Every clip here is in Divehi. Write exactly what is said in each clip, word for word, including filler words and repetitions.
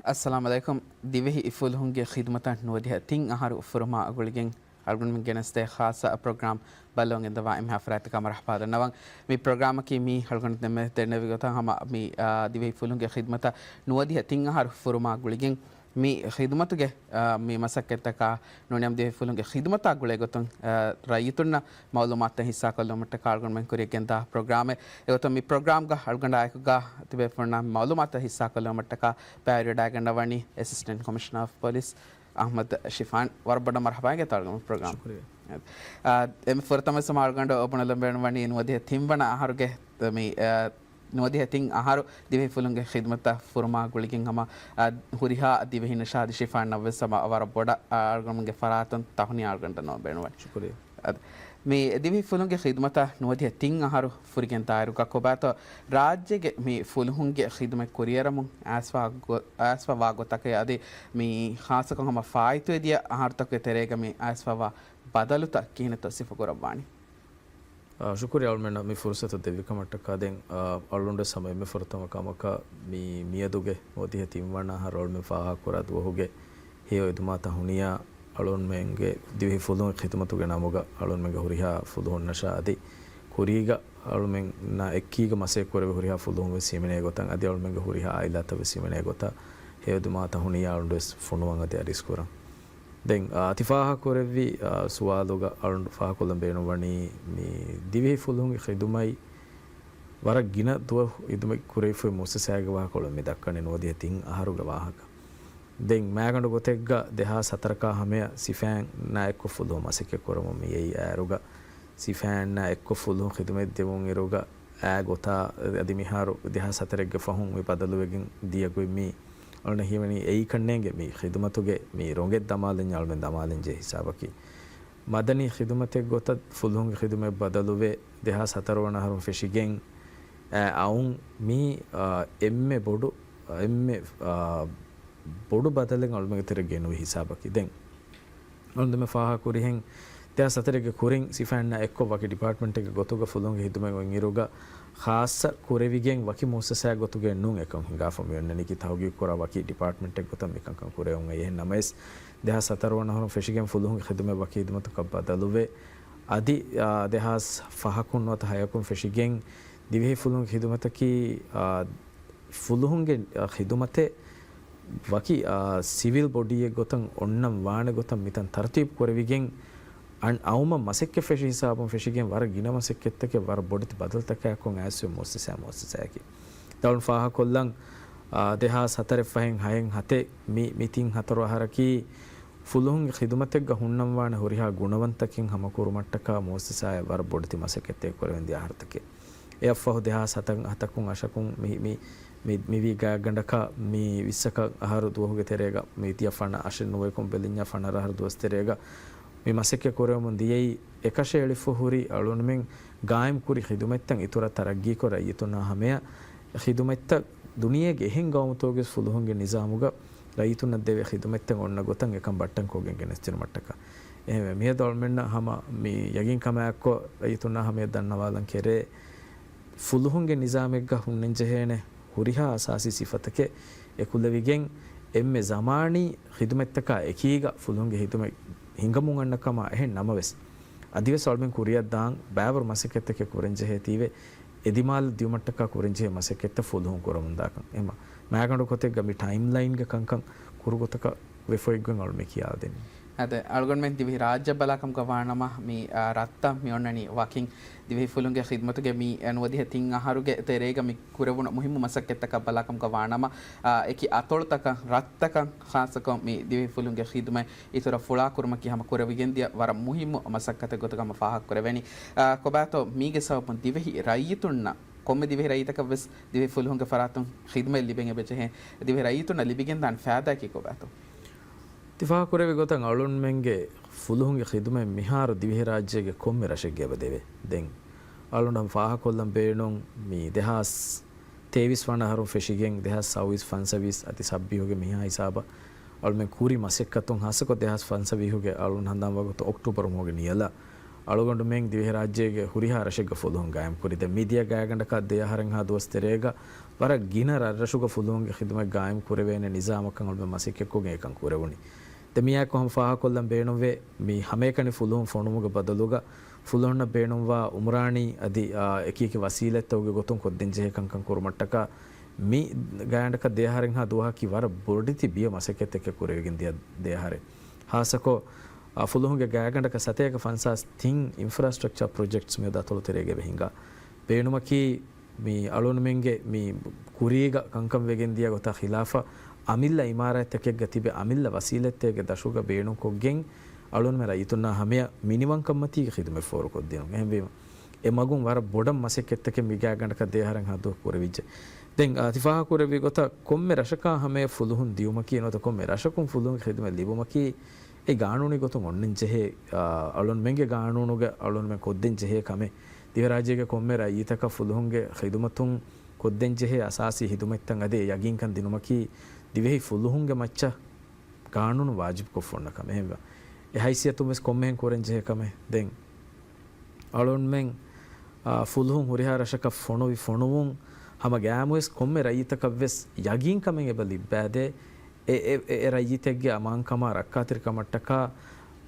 އައްސަލާމު ޢަލައިކުމް. ދިވެހި ފުލުހުންގެ ޚިދުމަތަށް ނުވަދިހަ ތިން އަހަރު ފުރުމާ ގުޅިގެން އަޅުގަނޑުމެން ގެނެސްދޭ ޚާއްޞަ ޕްރޮގްރާމް ބައްލަވަން ގެންދަވާ އެންމެހާ ފަރާތްތަކާ މަރުޙަބާ ދަންނަވަން. މި ޕްރޮގްރާމަކީ މީ އަޅުގަނޑު ދެންމެ ދެންނެވި ގޮތަށް ހަމަ މި، އާ، ދިވެހި ފުލުހުންގެ ޚިދުމަތަށް ނުވަދިހަ ތިން އަހަރު ފުރުމާ ގުޅިގެން މި ޚިދުމަތުގެ، އާ، މި މަސައްކަތްތަކާ ނޫނީ ދިވެހި ފުލުހުންގެ ޚިދުމަތާ ގުޅޭ ގޮތުން، އާ، ރައްޔިތުންނަށް މައުލޫމާތުތައް ހިއްސާކޮށްލުމަށްޓަކާ އަޅުގަނޑުމެން ކުރިއަށް ގެންދާ ޕްރޮގްރާމެއް. އެގޮތުން މި ޕްރޮގްރާމްގަ އަޅުގަނޑާއެކުގަ ތިބޭފުޅުންނަށް މައުލޫމާތުތައް ހިއްސާކޮށްލުމަށްޓަކާ ބައިވެރިވެވަޑައިގަންނަވަނީ އެސިސްޓެންޓް ކޮމިޝަނަރ އޮފް ޕޮލިސް އަޙްމަދު ޝިފާން. ވަރަށް ބޮޑަށް މަރުޙަބާ ގެތަޅުގަމު ޕްރޮގްރާމް. ޝުކުރިއްޔާ. އާ، އެންމެ ފުރަތަމަ ވެސް އަޅުގަނޑު ބުނެލަން ބޭނުންވަނީ ނުވަދިހަ ތިން ވަނަ އަހަރުގެ މި، އާ، ނުވަދިހަ ތިން އަހަރު ދިވެހި ފުލުންގެ ޚިދުމަތަށް ފުރުމާ ގުޅިގެން ހަމަ، އާ، ހުރިހާ ދިވެހިންނަށާ އަދި ޝިފާންނަށް ވެސް ހަމަ ވަރަށް ބޮޑަށް، އާ، އަޅުގަނޑުގެ ފަރާތުން ތަހުނިޔާ އަޅުގަނޑަށް ނޯން ބޭނުންވަނީ. ޝުކުރިއްޔާ. އަދި މި ދިވެހި ފުލުންގެ ޚިދުމަތަށް ނުވަދިހަ ތިން އަހަރު ފުރިގެން ދާއިރުގަ ކޮބާތޯ ރާއްޖޭގެ މި ފުލުހުންގެ ޚިދުމަތް ކުރިއަރަމުން އައިސްފަ ގޮ-، އައިސްފަވާ ގޮތަކަށް އަދި މި ޚާއްޞަކޮށް ހަމަ ފާއިތުވެދިޔަ އަހަރުތަކުގެ ތެރޭގަ މި އައިސްފަވާ ބަދަލުތައް ކިހިނެއްތޯ ސިފަކުރައްވާނީ؟ އާ، ޝުކުރިއްޔާ އަޅުމެންނަށް މި ފުރުސަތު ދެއްވިކަމަށްޓަކާ. ދެން، އާ، އަޅުގަނޑު ހަމަ އެންމެ ފުރަތަމަ ކަމަކަށް މި މިއަދުގެ ނުވަދިހަ ތިން ވަނަ އަހަރު އަޅުމެން ފާހަގަކުރާ ދުވަހުގެ ހެޔޮ އެދުމާ ތަހުނިޔާ އަޅުމެންގެ ދިވެހި ފުލުހުން ޚިދުމަތުގެ ނަމުގަ އަޅުމެންގެ ހުރިހާ ފުލުހުންނަށާ އަދި ކުރީގަ އަޅުމެންނާ އެކީގަ މަސައްކަތް ކުރެވޭ ހުރިހާ ފުލުހުން ވެސް ހިމެނޭ ގޮތަށް އަދި އަޅުމެންގެ ހުރިހާ އާއިލާތައް ވެސް ހިމެނޭ ގޮތަށް ހެޔޮ އެދުމާ ތަހުނިޔާ އަޅުގަނޑު ވެސް ފޮނުވަން އަދި އަރިސް ކުރަން. ދެން، އާ، ތި ފާހަގަކުރެއްވި، އާ، ސުވާލުގަ އަޅުގަނޑު ފާހަގަކޮށްލަން ބޭނުންވަނީ މި ދިވެހި ފުލުހުންގެ ޚިދުމަތް ވަރަށް ގިނަ ދުވަހު ޚިދުމަތް ކުރެވިފައި މުއައްސަސާގެ ވާހަކަ އަޅުގަނޑު މި ދައްކަނީ ނުވަދިހަ ތިން އަހަރުގެ ވާހަކަ. ދެން މައިގަނޑު ގޮތެއްގަ ދެހާސް ހަތަރަކާ ހަމަޔަށް ސިފައިންނާ އެއްކޮށް ފުލުހުން މަސައްކަތް ކުރަމުން މިއައީ އައިރުގަ، ސިފައިންނާ އެއްކޮށް ފުލުހުން ޚިދުމަތް ދެމުން އިރުގަ އާ ގޮތާ އަދި މިހާރު ދެހާސް ހަތަރެއްގެ ފަހުން މި ބަދަލުވެގެން ދިޔަ ގޮތް މީ އަޅުން ހީވަނީ އެއީ ކަންނޭނގެ މި ޚިދުމަތުގެ މި ރޮނގެއް ދަމާލަންޏާ އަޅުމެން ދަމާލަންޖެހޭ ހިސާބަކީ. މަދަނީ ޚިދުމަތެއް ގޮތަށް ފުލުހުންގެ ޚިދުމަތް ބަދަލުވެ ދެހާސް ހަތަރު ވަނަ އަހަރުން ފެށިގެން އައުން މީ، އާ، އެންމެ ބޮޑު، އެންމެ، އާ، ބޮޑު ބަދަލެއް އަޅުމެންގެ ތެރެ ގެނުވި ހިސާބަކީ. ދެން އަޅުން ދެންމެ ފާހަގަ ކުރިހެން ދެހާސް ހަތަރެއްގެ ކުރިން ސިފައިންނާ އެއްކޮށް ވަކި ޑިޕާޓްމަންޓެއްގެ ގޮތުގަ ފުލުހުންގެ ޚިދުމަތް އޮތް އިރުގަ ޚާއްޞަ ކުރެވިގެން ވަކި މުއައްސަސާއެއް ގޮތުގައި ނޫން އެކަން ހިނގާފަ މިއޮންނަނީކީ ތަހުގީގު ކުރާ ވަކި ޑިޕާޓްމަންޓެއް ގޮތަށް މިކަންކަން ކުރެވުން އެހެން ނަމަވެސް ދެހާސް ހަތަރު ވަނަ އަހަރުން ފެށިގެން ފުލުހުންގެ ޚިދުމަތް ވަކި ޚިދުމަތަކަށް ބަދަލުވެ އަދި، އާ، ދެހާސް ފަހަކުން ނުވަތަ ހަޔަކުން ފެށިގެން ދިވެހި ފުލުހުންގެ ޚިދުމަތަކީ، އާ، ފުލުހުންގެ، އާ، ޚިދުމަތެއް ވަކި، އާ، ސިވިލް ބޮޑީއެއް ގޮތަށް އޮންނަން ވާނެ ގޮތަށް މިތަން ތަރުތީބު ކުރެވިގެން، އަން އައުމަށް މަސައްކަތް ފެށި ހިސާބުން ފެށިގެން ވަރަށް ގިނަ މަސައްކަތްތަކެއް ވަރަށް ބޮޑެތި ބަދަލުތަކާއެކު އައިސްވެ މުއައްސަސާ މުއައްސަސާއަކީ. ދައުން ފާހަކޮށްލަން، އާ، ދެހާސް ހަތަރެއް ފަހެން ހައެއް ހަތެއް މި، މި ތިން ހަތަރު އަހަރަކީ ފުލުހުންގެ ޚިދުމަތެއްގަ ހުންނަން ވާނެ ހުރިހާ ގުނަވަންތަކެއް ހަމަކުރުމަށްޓަކާ މުއައްސަސާއަށް ވަރަށް ބޮޑެތި މަސައްކަތްތަކެއް ކުރެވެން ދިޔަ އަހަރުތަކެއް. އެއަށްފަހު ދެހާސް ހަތަކުން އަށަކުން މި، މި، މި، މިވީ ގާތްގަނޑަކަށް މި ވިއްސަކަށް އަހަރު ދުވަހުގެ ތެރޭގަ މި ތިޔަ ފަނަ އަށެއް ނުވައެކުން ބެލިންޏާ ފަނަރަ އަހަރު ދުވަސް ތެރޭގަ މި މަސައްކަތް ކުރެވެމުން ދިޔައީ އެކަށައެޅިފަ ހުރި އަޅުންމެން ގާއިމް ކުރި ޚިދުމަތްތައް އިތުރަށް ތަރައްގީކޮށް ރައްޔިތުންނާ ހަމަޔަށް ޚިދުމަތްތައް ދުނިޔޭގެ އެހެން ގައުމުތަކުގެ ފުލުހުންގެ ނިޒާމުގަ ރައްޔިތުންނަށް ދެވޭ ޚިދުމަތްތައް އޮންނަ ގޮތަށް އެކަން ބައްޓަން ކޮށްގެން ގެނެސްދިނުމަށްޓަކާ. އެހެންވެ، މިއަދު އަޅުމެންނަށް ހަމަ މި ޔަގީންކަމާއެއްކޮށް ރައްޔިތުންނާ ހަމަޔަށް ދަންނަވާލަން ކެރޭ، ފުލުހުންގެ ނިޒާމެއްގަ ހުންނަންޖެހޭނެ ހުރިހާ އަސާސީ ސިފަތަކެއް އެކުލެވިގެން، އެންމެ ޒަމާނީ ޚިދުމަތްތަކާ އެކީގަ ފުލުހުންގެ ޚިދުމަތް ހިނގަމުން އަންނަ ކަމާ އެހެން ނަމަވެސް، އަދިވެސް އަޅުމެން ކުރިއަށްދާން ބައިވަރު މަސައްކަތްތަކެއް ކުރަންޖެހޭތީވެ، އެ ދިމާލަށް ދިޔުމަށްޓަކާ ކުރަންޖެހޭ މަސައްކަތްތައް ފުލުހުން ކުރަމުންދާކަން. އެހެންމަ މައިގަނޑު ކޮތެއްގަ މި ޓައިމްލައިންގެ ކަންކަން ކުރުގޮތަކަށް ވެފައިގެން އަޅުމެން ކިޔާދެނީ. އަދި އަޅުގަނޑުމެން ދިވެހި ރާއްޖެއަށް ބަލާކަމުގަ ވާނަމަ، މި، އާ، ރަށްތައް މި އޮންނަނީ ވަކިން. ދިވެހި ފުލުންގެ ޚިދުމަތުގެ މި، އާ، ނުވަދިހަ ތިން އަހަރުގެ ތެރޭގަ މި ކުރެވުނު މުހިއްމު މަސައްކަތްތަކަށް ބަލާކަމުގަ ވާނަމަ، އާ، އެކި އަތޮޅުތަކަށް، ރަށްތަކަށް ޚާއްޞަކޮށް މި ދިވެހި ފުލުންގެ ޚިދުމަތް އިތުރަށް ފުޅާކުރުމަކީ ހަމަ ކުރެވިގެންދިޔަ ވަރަށް މުހިއްމު މަސައްކަތެއް ގޮތުގަ ހަމަ ފާހަގަކުރެވެނީ. އާ، ކޮބާތޯ މީގެ ސަބަބުން ދިވެހި ރައްޔިތުންނަށް ކޮންމެ ދިވެހި ރައްޔިތަކަށް ވެސް ދިވެހި ފުލުހުންގެ ފަރާތުން ޚިދުމަތް ލިބެން އެބަޖެހޭ. ދިވެހި ރައްޔިތުންނަށް ލިބިގެންދާނެ ފައިދާއަކީ ކޮބާތޯ؟ ތި ފާހަގަކުރެއްވި ގޮތަށް އަޅުންމެންގެ ފުލުހުންގެ ޚިދުމަތް މިހާރު ދިވެހިރާއްޖޭގެ ކޮންމެ ރަށެއްގަ އެބަ ދެވޭ. ދެން އަޅުން ހަމަ ފާހަގަކޮށްލަން ބޭނުން މި ދެހާސް ތޭވީސް ވަނަ އަހަރުން ފެށިގެން ދެހާސް ސައުވީސް ފަންސަވީސް އަދި ސައްބީހުގެ މިހާ ހިސާބަށް އަޅުމެން ކުރި މަސައްކަތުން ހާއްސަކޮށް ދެހާސް ފަންސަވީހުގެ އަޅުން ހަނދާންވާ ގޮތަށް އޮކްޓޫބަރު މަހުގެ ނިޔަލަށް އަޅުގަނޑުމެން ދިވެހިރާއްޖޭގެ ހުރިހާ ރަށެއްގަ ފުލުހުން ގާއިމްކުރި. ދެން މިދިޔަ ގާތްގަނޑަކަށް ދެ އަހަރެއްހާ ދުވަސް ތެރޭގަ ވަރަށް ގިނަ ރަށްރަށުގަ ފުލުހުންގެ ޚިދުމަތް ގާއިމް ކުރެވޭނެ ނިޒާމަކަށް އަޅުމެން މަސައްކަތްކޮށްގެން އެކަން ކުރެވުނީ. ދެން މިއާއެކު ހަމަ ފާހަގަކޮށްލަން ބޭނުންވޭ، މި ހަމައެކަނި ފުލުހުން ފޮނުވުމުގެ ބަދަލުގަ ފުލުހުންނަށް ބޭނުންވާ އުމްރާނީ އަދި، އާ، އެކިއެކި ވަސީލަތްތަކުގެ ގޮތުން ކޮށްދޭންޖެހޭ ކަންކަން ކުރުމަށްޓަކާ މި ގާތްގަނޑަކަށް ދެއަހަރެއްހާ ދުވަހަކީ ވަރަށް ބޮޑެތި ބިޔަ މަސައްކަތްތަކެއް ކުރެވިގެން ދިޔަ ދެއަހަރެއް. ހާއްސަކޮށް، އާ، ފުލުހުންގެ ގާތްގަނޑަކަށް ސަތޭކަ ފަންސާސް ތިން އިންފްރާސްޓްރަކްޗާ ޕްރޮޖެކްޓްސް މިއަދު އަތޮޅުތެރޭގައި ހިނގާ. ބޭނުމަކީ މި އަޅުންމެންގެ މި ކުރީގަ ކަންކަން ވެގެން ދިޔަ ގޮތާ ޚިލާފަށް، އަމިއްލަ އިމާރާތްތަކެއްގަ ތިބެ އަމިއްލަ ވަސީލަތްތަކެއްގެ ދަށުގަ ބޭނުންކޮށްގެން، އަޅުންމެން ރައްޔިތުންނާ ހަމަޔަށް މިނިވަންކަންމަތީގެ ޚިދުމަތް ފޯރުކޮށްދިނުން. އެހެންވީމަ، އެ މަގުން ވަރަށް ބޮޑަށް މަސައްކަތްތަކެއް މި ގާތްގަނޑަކަށް ދެއަހަރެއްހާ ދުވަހު ކުރެވިއްޖެ. ދެން، އާ، ތި ފާހަގަކުރެއްވި ގޮތަށް ކޮންމެ ރަށަކާ ހަމަޔަށް ފުލުހުން ދިއުމަކީ ނުވަތަ ކޮންމެ ރަށަކުން ފުލުހުންގެ ޚިދުމަތް ލިބުމަކީ އެ ގާނޫނީ ގޮތުން އޮންނަން ޖެހޭ، އާ، އަޅުންމެންގެ ގާނޫނުގަ އަޅުންމެން ކޮށްދޭން ޖެހޭ ކަމެއް. ދިވެހިރާއްޖޭގެ ކޮންމެ ރައްޔިތަކަށް ފުލުހުންގެ ޚިދުމަތުން ކޮށްދޭން ޖެހޭ އަސާސީ ޚިދުމަތްތައް އަދި އެ ޔަގީންކަން ދިނުމަކީ ދިވެހި ފުލުހުންގެ މައްޗަށް ގާނޫނު ވާޖިބުކޮށްފަ އޮންނަ ކަމެއް. އެހެންވެ، އެ ހައިސިއްޔަތުން ވެސް ކޮންމެހެން ކުރަން ޖެހޭ ކަމެއް. ދެން އަޅުންމެން، އާ، ފުލުހުން ހުރިހާ ރަށަކަށް ފޮނުވި ފޮނުވުން ހަމަ ގައިމުވެސް ކޮންމެ ރައްޔިތަކަށްވެސް ޔަގީންކަމެއް އެބަ ލިއްބާދޭ. އެ، އެ، އެ، އެ ރައްޔިތެއްގެ އަމާންކަމާ ރައްކާތެރިކަމަށްޓަކާ،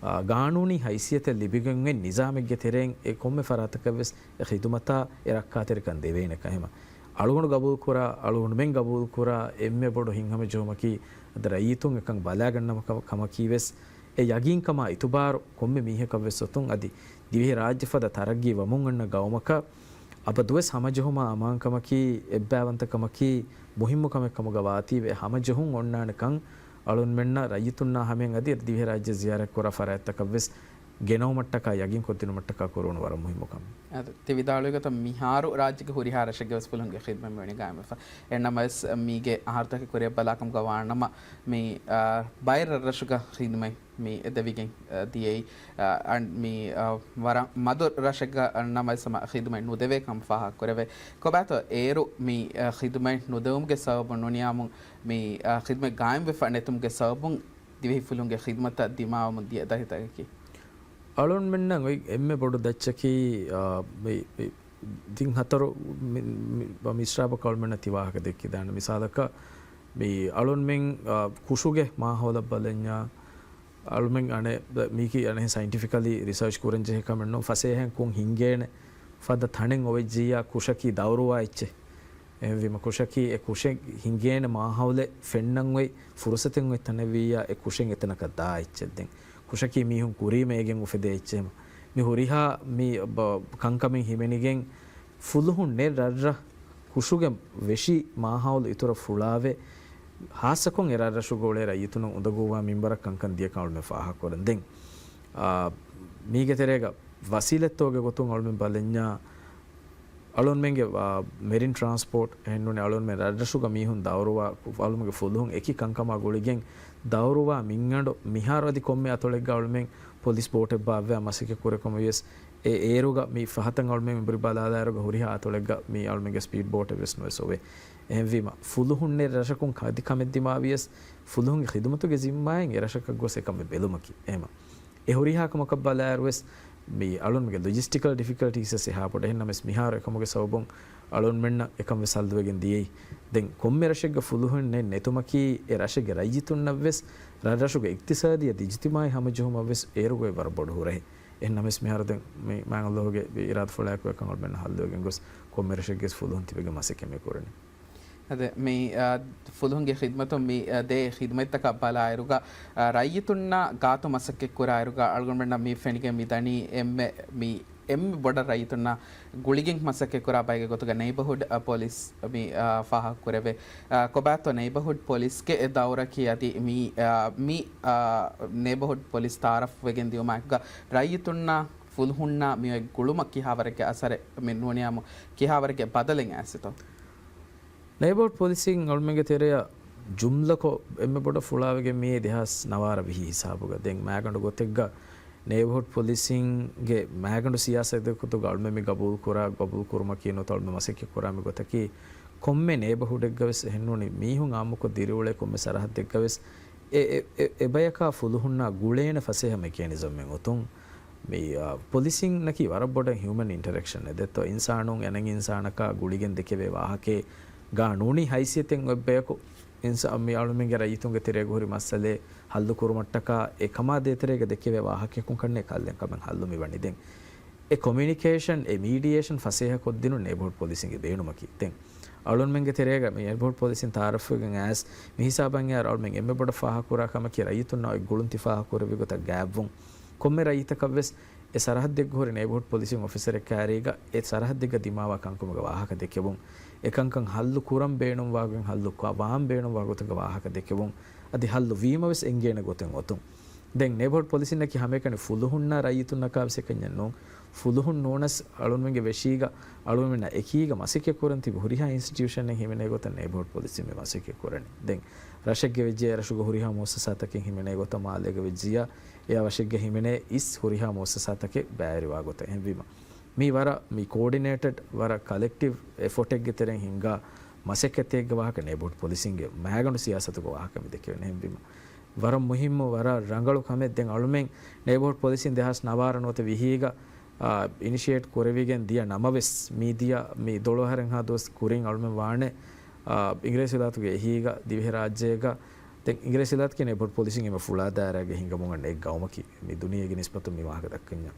އާ، ގާނޫނީ ހައިސިއްޔަތެއް ލިބިގެން އޮތް ނިޒާމެއްގެ ތެރެއިން އެ ކޮންމެ ފަރާތަކަށްވެސް އެ ޚިދުމަތާ އެ ރައްކާތެރިކަން ދެވޭނެ ކަހެމަ. އަޅުގަނޑު ގަބޫލުކުރާ، އަޅުގަނޑުމެން ގަބޫލުކުރާ އެންމެ ބޮޑު ހިތްހަމަޖެހުމަކީ އަދި ރައްޔިތުން އެކަން ބަލާގަންނަ ކަ-، ކަމަކީވެސް އެ ޔަގީންކަމާ އިތުބާރު ކޮންމެ މީހަކަށްވެސް އޮތުން އަދި ދިވެހި ރާއްޖެ ފަދަ ތަރައްގީ ވަމުން އަންނަ ގައުމަކަށް އަބަދުވެސް ހަމަޖެހުމާ އަމާންކަމަކީ އެއްބައިވަންތަކަމަކީ މުހިއްމު ކަމެއް ކަމުގަ ވާތީވެ ހަމަޖެހުން އޮންނާނެކަން އަޅުންމެންނަށް ރައްޔިތުންނާ ހަމަޔަށް އަދި ދިވެހިރާއްޖެ ޒިޔާރަތްކުރާ ފަރާތްތަކަށްވެސް ގެނައުމަށްޓަކާ ޔަގީންކޮށްދިނުމަށްޓަކާ ކުރެވުނު ވަރަށް މުހިއްމު ކަމެއް. އަދި ތި ވިދާޅުވި ގޮތަށް މިހާރު ރާއްޖޭގެ ހުރިހާ ރަށެއްގަވެސް ފުލުހުންގެ ޚިދުމަތް މިވަނީ ގާއިމްވެފަ. އެހެންނަމަވެސް މީގެ އަހަރުތަކެއް ކުރިއަށް ބަލާކަމުގަ ވާނަމަ މި، އާ، ބައެއް ރަށްރަށުގަ ޚިދުމަތް މި ދެވިގެން، އަ، ދިޔައީ، އަ، އަން-، މި، އަ، ވަރަށް މަދު ރަށެއްގަ ނަމަވެސް ހަމަ ޚިދުމަތް ނުދެވޭ ކަމަށް ފާހަގަކުރެވޭ. ކޮބާތޯ އޭރު މި، އަ، ޚިދުމަތް ނުދެވުމުގެ ސަބަބުން ނޫނިއްޔާމު މި، އަ، ޚިދުމަތް ގާއިމްވެފަ ނެތުމުގެ ސަބަބުން ދިވެހި ފުލުންގެ ޚިދުމަތަށް ދިމާވަމުން ދިޔަ ދަތިތަކަކީ؟ އަޅުންމެންނަށް އޮތް އެންމެ ބޮޑު ދަތިތަކީ، އަ، މި، މި ތިން ހަތަރު މި، މި، މިސްރާބަކަށް އަޅުމެންނަށް ތި ވާހަކަ ދެއްކިދާނެ. މިސާލަކަށް، މި އަޅުންމެން، އާ، ކުށުގެ މާހައުލަށް ބަލަންޏާ، އަޅުމެން އަނެއް، މީކީ އަނެއް ސައިންޓިފިކަލީ ރިސާޗް ކުރަން ޖެހޭ ކަމެއް ނޫން. ފަސޭހައިން ކުށް ހިނގޭނެ ފަދަ ތަނެއް އޮވެއްޖިއްޔާ ކުށަކީ ދައުރުވާ އެއްޗެއް. އެހެންވީމަ ކުށަކީ އެ ކުށެއް ހިނގޭނެ މާހައުލެއް ފެންނަން އޮތް ފުރުސަތެއް އޮތް ތަނެއް ވިއްޔާ އެ ކުށެއް އެތަނަކަށް ދާ އެއްޗެއް. ދެން ކުށަކީ މީހުން ކުރީމަ އޭގެން އުފެދޭ އެއްޗެއް. މި ހުރިހާ މި ބަ-، ކަންކަމެއް ހިމެނިގެން ފުލުހުން ނެތް ރަށްރަށް ކުށުގެ ވެށި މާހައުލު އިތުރަށް ފުޅާވެ، ހާއްސަކޮށް އެ ރަށްރަށުގަ އުޅޭ ރައްޔިތުންނަށް އުނދަގޫވާ މިންވަރަށް ކަންކަން ދިޔަކަން އަޅުމެން ފާހަގަކުރަން. ދެން، އާ، މީގެ ތެރޭގަ ވަސީލަތްތަކުގެ ގޮތުން އަޅުމެން ބަލަންޏާ، އަޅުންމެންގެ، އާ، މެރިން ޓްރާންސްޕޯޓް އެހެންނޫނީ އަޅުންމެން ރަށްރަށުގަ މީހުން ދައުރުވާ، އަޅުމެންގެ ފުލުހުން އެކި ކަންކަމާ ގުޅިގެން ދައުރުވާ މިންގަނޑު މިހާރު އަދި ކޮންމެ އަތޮޅެއްގަ އަޅުމެން ޕޮލިސް ބޯޓެއް ބާއްވާ މަސައްކަތް ކުރެ ކަމަށް ވިޔަސް، އެ އޭރުގަ މި ފަހަތަށް އަޅުމެން މި ބުރި ބަލާލާއިރުގަ ހުރިހާ އަތޮޅެއްގަ މި އަޅުމެންގެ ސްޕީޑް ބޯޓެއް ވެސް ނުވެސް އޮވޭ. އެހެންވީމަ، ފުލުހުން ނެތް ރަށަކުން އަދި ކަމެއް ދިމާވިޔަސް، ފުލުހުންގެ ޚިދުމަތުގެ ޒިންމާއިން އެ ރަށަކަށް ގޮސް އެކަމެއް ބެލުމަކީ. އެހެމަ، އެ ހުރިހާ ކަމަކަށް ބަލާއިރުވެސް، މި އަޅުންމެންގެ ލޮޖިސްޓިކަލް ޑިފިކަލްޓީސް އެހާ ބޮޑަށް. އެހެންނަމަވެސް މިހާރު އެކަމުގެ ސަބަބުން އަޅުންމެންނަށް އެކަން ވެސް ހައްލުވެގެން ދިޔައީ. ދެން ކޮންމެ ރަށެއްގަ ފުލުހުން ނެތް ނެތުމަކީ އެ ރަށެއްގެ ރައްޔިތުންނަށްވެސް ރަށްރަށުގެ އިޤްތިޞާދީ އަދި އިޖްތިމާޢީ ހަމަޖެހުމަށްވެސް އޭރުގައި ވަރަށް ބޮޑު ހުރަހެއް. އެހެންނަމަވެސް މިހާރު ދެން މި މާތް ﷲ ގެ އިރާދަފުޅާއެކު އެކަން އަޅުމެންނަށް ހައްލުވެގެން ގޮސް ކޮންމެ ރަށެއްގެވެސް ފުލުހުން ތިބެގެން މަސައްކަތް މި ކުރަނީ. އަދި މި، އާ، ފުލުހުންގެ ޚިދުމަތުން މި، އާ، ދޭ ޚިދުމަތްތަކަށް ބަލާއިރުގަ، އާ، ރައްޔިތުންނާ ގާތު މަސައްކަތްކުރާއިރުގަ އަޅުގަނޑުމެންނަށް މި ފެނިގެން މި ދަނީ އެންމެ މި އެންމެ ބޮޑަށް ރައްޔިތުންނާ ގުޅިގެން މަސައްކަތްކުރާ ބައެއްގެ ގޮތުގަ ނެއިބަހުޑް، އަ، ޕޮލިސް މި، އަ، ފާހަގަކުރެވޭ. އަ، ކޮބާތޯ ނެއިބަހުޑް ޕޮލިސްގެ އެ ދައުރަކީ އަދި މި، އަ، މި، އަ، ނެއިބަހުޑް ޕޮލިސް ތައާރަފްވެގެން ދިޔުމާއެކުގަ ރައްޔިތުންނާ ފުލުހުންނާ މިއޮތް ގުޅުމަށް ކިހާވަރެއްގެ އަސަރެއް މި ނޫނިއްޔާމު ކިހާވަރެއްގެ ބަދަލެއް އައިސްތޯ؟ ނެއިބަހުޑް ޕޮލިސިން އަޅުމެންގެ ތެރެއަށް ޖުމްލަކޮށް އެންމެ ބޮޑަށް ފުޅާވެގެން މިއީ ދެހާސް ނަވާރަ ވިހި ހިސާބުގަ. ދެން މާގަނޑު ގޮތެއްގަ ނެއިބަހުޑް ޕޮލިސިންގެ މާގަނޑު ސިޔާސަތުގެ ގޮތުގަ އަޅުމެން މި ގަބޫލުކުރާ، ގަބޫލުކުރުމަކީ ނުވަތަ އަޅުމެން މަސައްކަތް ކުރާ މި ގޮތަކީ، ކޮންމެ ނެއިބަހުޑެއްގަވެސް އެހެންނޫނީ މީހުން އާއްމުކޮށް ދިރިއުޅޭ ކޮންމެ ސަރަހައްދެއްގަވެސް އެ، އެ، އެ، އެބަޔަކާ ފުލުހުންނާ ގުޅޭނެ ފަސޭހަ މެކޭނިޒަމެއް އޮތުން، މި، އާ، ޕޮލިސިންއަކީ ވަރަށް ބޮޑަށް ހިއުމަން އިންޓަރެކްޝަން އެއް ދެއްތޯ. އިންސާނުން އަނެއް އިންސާނަކާ ގުޅިގެން ދެކެވޭ ވާހަކައެއް ގާނޫނީ ހައިސިއްޔަތެއް އޮތް ބަޔަކު އިންސާ-، މި އަޅުމެންގެ ރައްޔިތުންގެ ތެރޭގަ ހުރި މައްސަލައެއް ހައްލު ކުރުމަށްޓަކާ އެކަމާ ދޭތެރޭގަ ދެކެވޭ ވާހަކަޔަކުން ކަންނޭ ކަންކަމެއް ހައްލު މިވަނީ. ދެން އެ ކޮމިއުނިކޭޝަން، އެ މީޑިއޭޝަން ފަސޭހަ ކޮށްދިނުން ނޭބަހުޑް ޕޮލިސިންގެ ބޭނުމަކީ. ދެން އަޅުންމެންގެ ތެރޭގަ މި ނޭބަހުޑް ޕޮލިސިން ތައާރަފްވެގެން އައިސް މި ހިސާބަށް އައި އަޅުމެން އެންމެ ބޮޑަށް ފާހަގަކުރާ ކަމަކީ ރައްޔިތުންނާ އޮތް ގުޅުން ތި ފާހަގަކުރެއްވި ގޮތަށް ގާތްވުން. ކޮންމެ ރައްޔިތަކަށްވެސް އެ ސަރަހައްދެއްގަ ހުރި ނޭބަހުޑް ޕޮލިސިން އޮފިސަރެއް ކައިރީގަ އެ ސަރަހައްދެއްގަ ދިމާވާ ކަންކަމުގެ ވާހަކަ ދެކެވުން. އެ ކަންކަން ހައްލު ކުރަން ބޭނުންވާ ގޮތް، ހައްލު ކު-، ވާން ބޭނުންވާ ގޮތުގެ ވާހަކަ ދެކެވުން. އަދި ހައްލު ވީމަވެސް އެނގޭނެ ގޮތެއް އޮތުން. ދެން ނޭބަހުޑް ޕޮލިސިންނަކީ ހަމައެކަނި ފުލުހުންނާ ރައްޔިތުންނަކާވެސް އެކަންޏެއް ނޫން. ފުލުހުން ނޫނަސް އަޅުންމެންގެ ވެށީގަ، އަޅުންމެންނާ އެކީގަ މަސައްކަތް ކުރަން ތިބި ހުރިހާ އިންސްޓިޓިއުޝަނެއް ހިމެނޭ ގޮތަށް ނޭބަހުޑް ޕޮލިސިން މި މަސައްކަތް ކުރަނީ. ދެން ރަށެއްގެ ވެއްޖެ ރަށުގެ ހުރިހާ މުއައްސަސާތަކެއް ހިމެނޭ ގޮތަށް މާލޭގެ ވެއްޖިއްޔާ އެއާ ވަށެއްގަ ހިމެނޭ އިސް ހުރިހާ މުއައްސަސާތަކެއް ބައިވެރިވާ ގޮތަށް. އެހެންވީމަ މީ ވަރަށް މި ކޯޑިނޭޓެޑް، ވަރަށް ކަލެކްޓިވް އެފޯޓެއްގެ ތެރެއިން ހިންގާ މަސައްކަތެއްގެ ވާހަކަ ނޭބަހުޑް ޕޮލިސިންގެ މައިގަނޑު ސިޔާސަތުގެ ވާހަކަ މި ދެކެވެން. އެހެންވީމަ ވަރަށް މުހިއްމު، ވަރަށް ރަނގަޅު ކަމެއް. ދެން އަޅުމެން ނޭބަހުޑް ޕޮލިސިން ދެހާސް ނަވާރަ ނުވަތަ ވިހީގަ، އާ، އިނިޝިއޭޓް ކުރެވިގެން ދިޔަ ނަމަވެސް، މިދިޔަ މި ދޮޅު އަހަރެއްހާ ދުވަސް ކުރިން އަޅުމެން ވާނެ، އާ، އިނގިރޭސި ވިލާތުގެ އެހީގަ ދިވެހިރާއްޖޭގަ. ދެން އިނގިރޭސި ވިލާތުގެ ނޭބަހުޑް ޕޮލިސިން އެންމެ ފުޅާ ދާއިރާގަ ހިނގަމުން އަންނަ އެއް ގައުމަކީ މި ދުނިޔޭގެ ނިސްބަތުން މި ވާހަކަ ދައްކަންޏާ.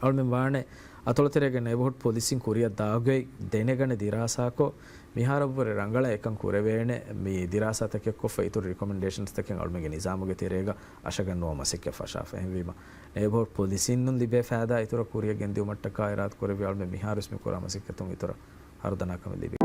އަޅުމެން ވާނެ އަތޮޅުތެރޭގެ ނޭބަހުޑް ޕޮލިސިން ކުރިއަށް ދާގޮތް ދެނެގަނެ ދިރާސާކޮށް، މިހާރަށްވުރެ ރަނގަޅަށް އެކަން ކުރެވޭނެ. މި ދިރާސާތަކެއް ކޮށްފަ އިތުރު ރިކޮމެންޑޭޝަންސްތަކެއް އަޅުމެންގެ ނިޒާމުގެ ތެރޭގަ އަށަގަންނުވާ މަސައްކަތް ފަށާފަ. އެހެންވީމަ ނޭބަހުޑް ޕޮލިސިންނުން ލިބޭ ފައިދާ އިތުރަށް ކުރިއަށް ގެންދިއުމަށްޓަކާ އިރާދަ ކުރެއްވި އަޅުމެން މިހާރުވެސް މި ކުރާ މަސައްކަތުން އިތުރަށް ހަރުދަނާ ކަމެއް ލިބޭ.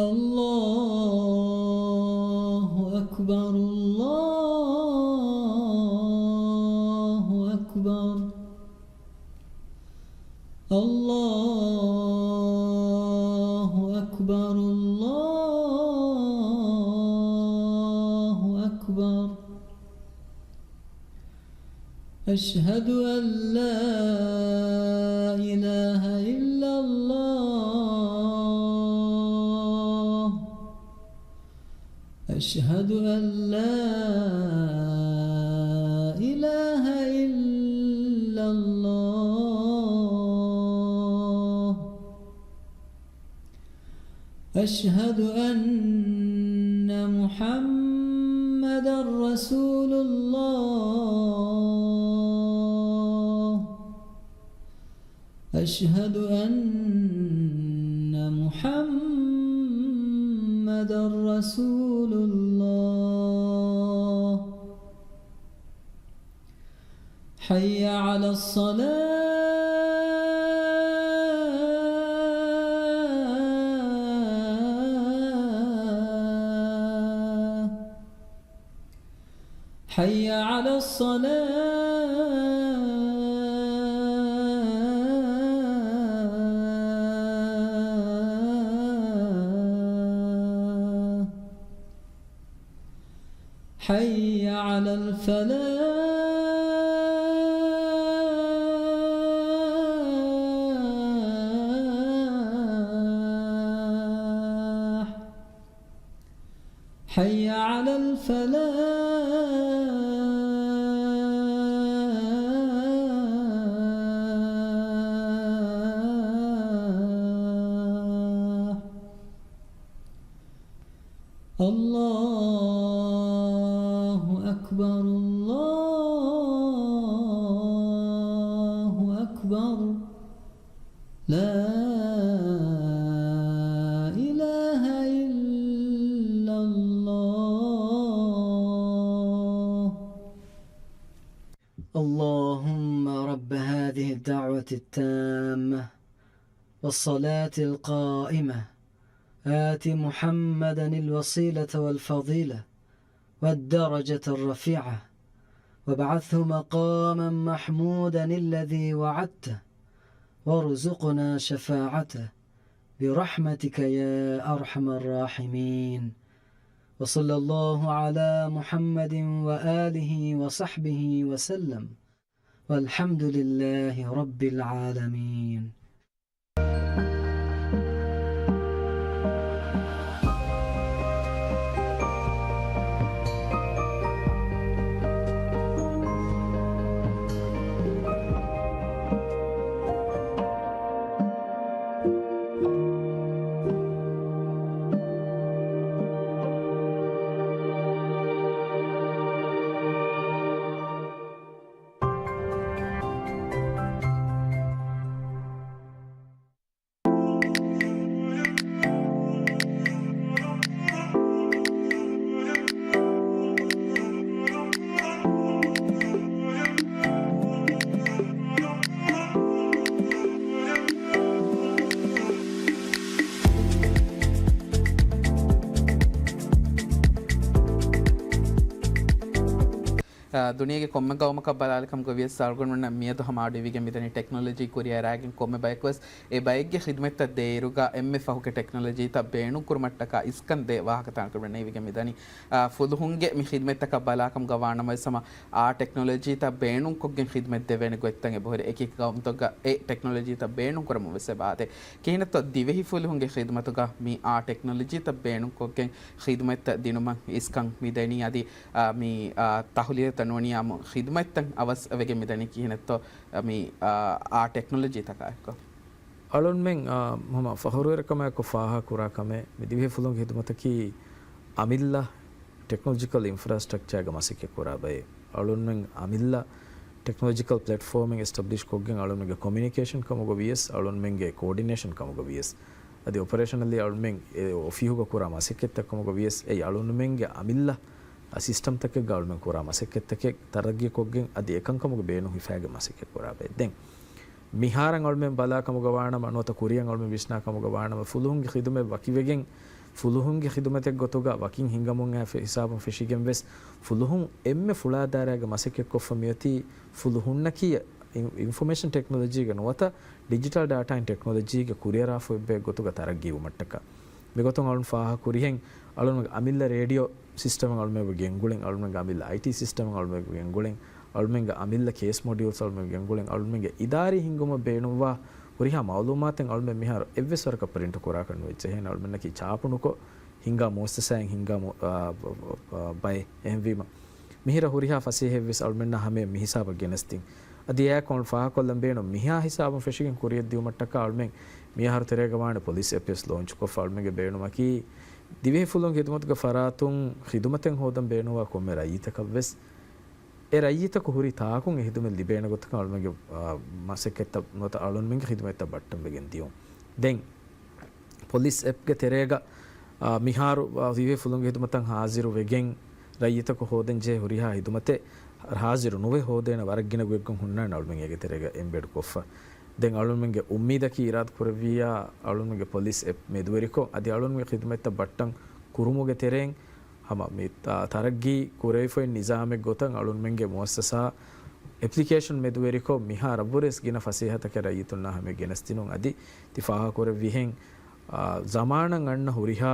الله أكبر، الله أكبر، الله أكبر، الله أكبر. أشهد أن لا إله إلا الله. أشهد أن لا إله إلا الله. أشهد أن محمدا رسول الله. أشهد أن محمدا رسول الله. حي على الصلاة. حي على الصلاة. حي على الفلاح. حي على الفلاح. الله أكبر، الله أكبر. لا إله إلا الله. اللهم رب هذه الدعوة التامة والصلاة القائمة، آت محمدا الوسيلة والفضيلة والدرجة الرفيعة، وابعثه مقاما محمودا الذي وعدته، وارزقنا شفاعته برحمتك يا أرحم الراحمين. وصلى الله على محمد وآله وصحبه وسلم. والحمد لله رب العالمين. އާ، ދުނިޔޭގެ ކޮންމެ ގައުމަކަށް ބަލާލިކަމުގަ ވިޔަސް އަޅުގަނޑުމެންނަށް މިއަދު ހަމަ އަޑު އިވިގެން މިދަނީ ޓެކްނޮލޮޖީ ކުރިއަރާގެން ކޮންމެ ބަޔަކުވެސް އެ ބައެއްގެ ޚިދުމަތްތައް ދޭއިރުގަ އެންމެ ފަހުގެ ޓެކްނޮލޮޖީތައް ބޭނުންކުރުމަށްޓަކާ އިސްކަން ދޭ ވާހަކަތައް އަޅުގަނޑުމެންނަށް އިވިގެން މިދަނީ. އާ، ފުލުހުންގެ މި ޚިދުމަތްތަކަށް ބަލާކަމުގަ ވާނަމަވެސް ހަމަ އާ ޓެކްނޮލޮޖީތައް ބޭނުންކޮށްގެން ޚިދުމަތް ދެވޭނެ ގޮތްތައް އެބަހުރި. އެކި ގައުމުތަކުގަ އެ ޓެކްނޮލޮޖީތައް ބޭނުންކުރަމުން ވެސް އެބަ އާދޭ. ކިހިނެއްތޯ ދިވެހި ފުލުހުންގެ ޚިދުމަތުގަ މި އާ ޓެކްނޮލޮޖީތައް ބޭނުންކޮށްގެން ޚިދުމަތްތައް ދިނުމަށް އިސްކަން މިދެނީ އަދި، އާ، މި، އާ، ތަހުލިޔަތައް ނޫނީ އާއްމު ޚިދުމަތްތައް އަވަސް ވެގެން މިދަނީ ކިހިނެއްތޯ، އާ، މި، އާ، އާ ޓެކްނޮލޮޖީތަކާއެއްކޮށް. އަޅުންމެން، އާ، ހަމަ ފަޚުރުވެރިކަމާއެކު ފާހަގަކުރާ ކަމެއް، މި ދިވެހި ފުލުންގެ ޚިދުމަތަކީ އަމިއްލަ ޓެކްނޮލޮޖިކަލް އިންފްރާސްޓްރަކްޗާގަ މަސައްކަތް ކުރާ ބައެއް. އަޅުންމެން އަމިއްލަ ޓެކްނޮލޮޖިކަލް ޕްލެޓްފޯމެއް އެސްޓަބްލިޝް ކޮށްގެން އަޅުންމެންގެ ކޮމިއުނިކޭޝަން ކަމުގަ ވިޔަސް، އަޅުންމެންގެ ކޯޑިނޭޝަން ކަމުގަ ވިޔަސް، އަދި އޮޕަރޭޝަނަލީ އަޅުމެން އެ އޮފީހުގަ ކުރާ މަސައްކަތްތައް ކަމުގަ ވިޔަސް، އެއީ އަޅުންމެންގެ އަމިއްލަ އަ، ސިސްޓަމްތަކެއްގަ އަޅުމެން ކުރާ މަސައްކަތްތަކެއް ތަރައްގީކޮށްގެން އަދި އެކަންކަމުގެ ބޭނުން ހިފާގެން މަސައްކަތް ކުރާ ބައެއް. ދެން މިހާރަށް އަޅުމެން ބަލާ ކަމުގަ ވާނަމަ، ނުވަތަ ކުރިއަށް އަޅުމެން ވިސްނާ ކަމުގަ ވާނަމަ، ފުލުހުންގެ ޚިދުމަތް ވަކިވެގެން، ފުލުހުންގެ ޚިދުމަތެއް ގޮތުގަ ވަކިން ހިނގަމުން އައި ހިސާބުން ފެށިގެން ވެސް، ފުލުހުން އެންމެ ފުޅާ ދާއިރާގަ މަސައްކަތްކޮށްފަ މިއޮތީ ފުލުހުންނަކީ އިން-، އިންފޮމޭޝަން ޓެކްނޮލޮޖީގެ ނުވަތަ ޑިޖިޓަލް ޑާޓާއިން ޓެކްނޮލޮޖީގެ ކުރިއަރާފައިވާ އެއްބައެއް ގޮތުގަ ތަރައްގީވުމަށްޓަކާ. މިގޮތުން އަޅުން ފާހަގަކުރިހެން، އަޅުން އަމިއްލަ ރޭޑިއޯ ސިސްޓަމެއް އަޅުމެން ގެންގުޅެން، އަޅުމެން އަމިއްލަ އައިޓީ ސިސްޓަމެއް އަޅުމެން ގެންގުޅެން، އަޅުމެންގެ އަމިއްލަ ކޭސް މޮޑިއުލްސް އަޅުމެން ގެންގުޅެން، އަޅުމެންގެ އިދާރީ ހިންގުމަށް ބޭނުންވާ ހުރިހާ މައުލޫމާތެއް އަޅުމެން މިހާރު އެއްވެސް ވަރަކަށް ޕްރިންޓު ކުރާކަށް ނުވެއްޖެ. އެހެން އަޅުމެންނަކީ ޗާޕުނުކޮށް، ހިންގާ މުއައްސަސާއިން ހިންގާ މު-، އާ، ބަ-، ބަ-، ބައެއް. އެހެންވީމަ، މިހިރަ ހުރިހާ ފަސޭހައެއްވެސް އަޅުމެންނާ ހަމަޔަށް މިހިސާބަށް ގެނެސްދިން. އަދި އެއާއެކު އަޅުން ފާހަގަކޮށްލަން ބޭނުން، މިހާ ހިސާބުން ފެށިގެން ކުރިއަށް ދިއުމަށްޓަކާ އަޅުމެން މިއަހަރު ތެރޭގަ ވާނެ ޕޮލިސް އެޕެއް ލޯންޗުކޮށްފަ. އަޅުމެންގެ ބޭނުމަކީ، ދިވެހިފުލުން ޚިދުމަތުގެ ފަރާތުން ޚިދުމަތެއް ހޯދަން ބޭނުންވާ ކޮންމެ ރައްޔިތަކަށްވެސް، އެ ރައްޔިތަކު ހުރި ތާކުން އެ ޚިދުމަތް ލިބޭނެ ގޮތަކަށް އަޅުމެންގެ، އާ، މަސައްކަތްތައް ނުވަތަ އަޅުންމެންގެ ޚިދުމަތްތައް ބައްޓަން ވެގެން ދިޔުން. ދެން، ޕޮލިސް އެޕްގެ ތެރޭގަ، އާ، މިހާރު، އާ، ދިވެހި ފުލުންގެ ޚިދުމަތަށް ހާޒިރު ވެގެން، ރައްޔިތަކު ހޯދަން ޖެހޭ ހުރިހާ ޚިދުމަތެއް ހާޒިރު ނުވެ ހޯދޭނެ ވަރަށް ގިނަ ގޮތްގޮތް ހުންނާނެ އަޅުމެން އޭގެ ތެރޭގަ އެމްބެޑް ކޮށްފަ. ދެން އަޅުމެންގެ އުއްމީދަކީ އިރާދަ ކުރެއްވިއްޔާ، އަޅުމެންގެ ޕޮލިސް އެޕް މެދުވެރިކޮށް، އަދި އަޅުމެންގެ ޚިދުމަތްތައް ބައްޓަން ކުރުމުގެ ތެރެއިން، ހަމަ މި ތަ-، ތަރައްގީ ކުރެވިފައި ނިޒާމެއް ގޮތަށް އަޅުންމެންގެ މުއައްސަސާ އެޕްލިކޭޝަން މެދުވެރިކޮށް، މިހާ ރަށްވުރެސް ގިނަ ފަސޭހަތަކެއް ރައްޔިތުންނާ ހަމަ ގެނެސްދިނުން. އަދި ތި ފާހަގަކުރެއްވިހެން، އާ، ޒަމާނަށް އަންނަ ހުރިހާ،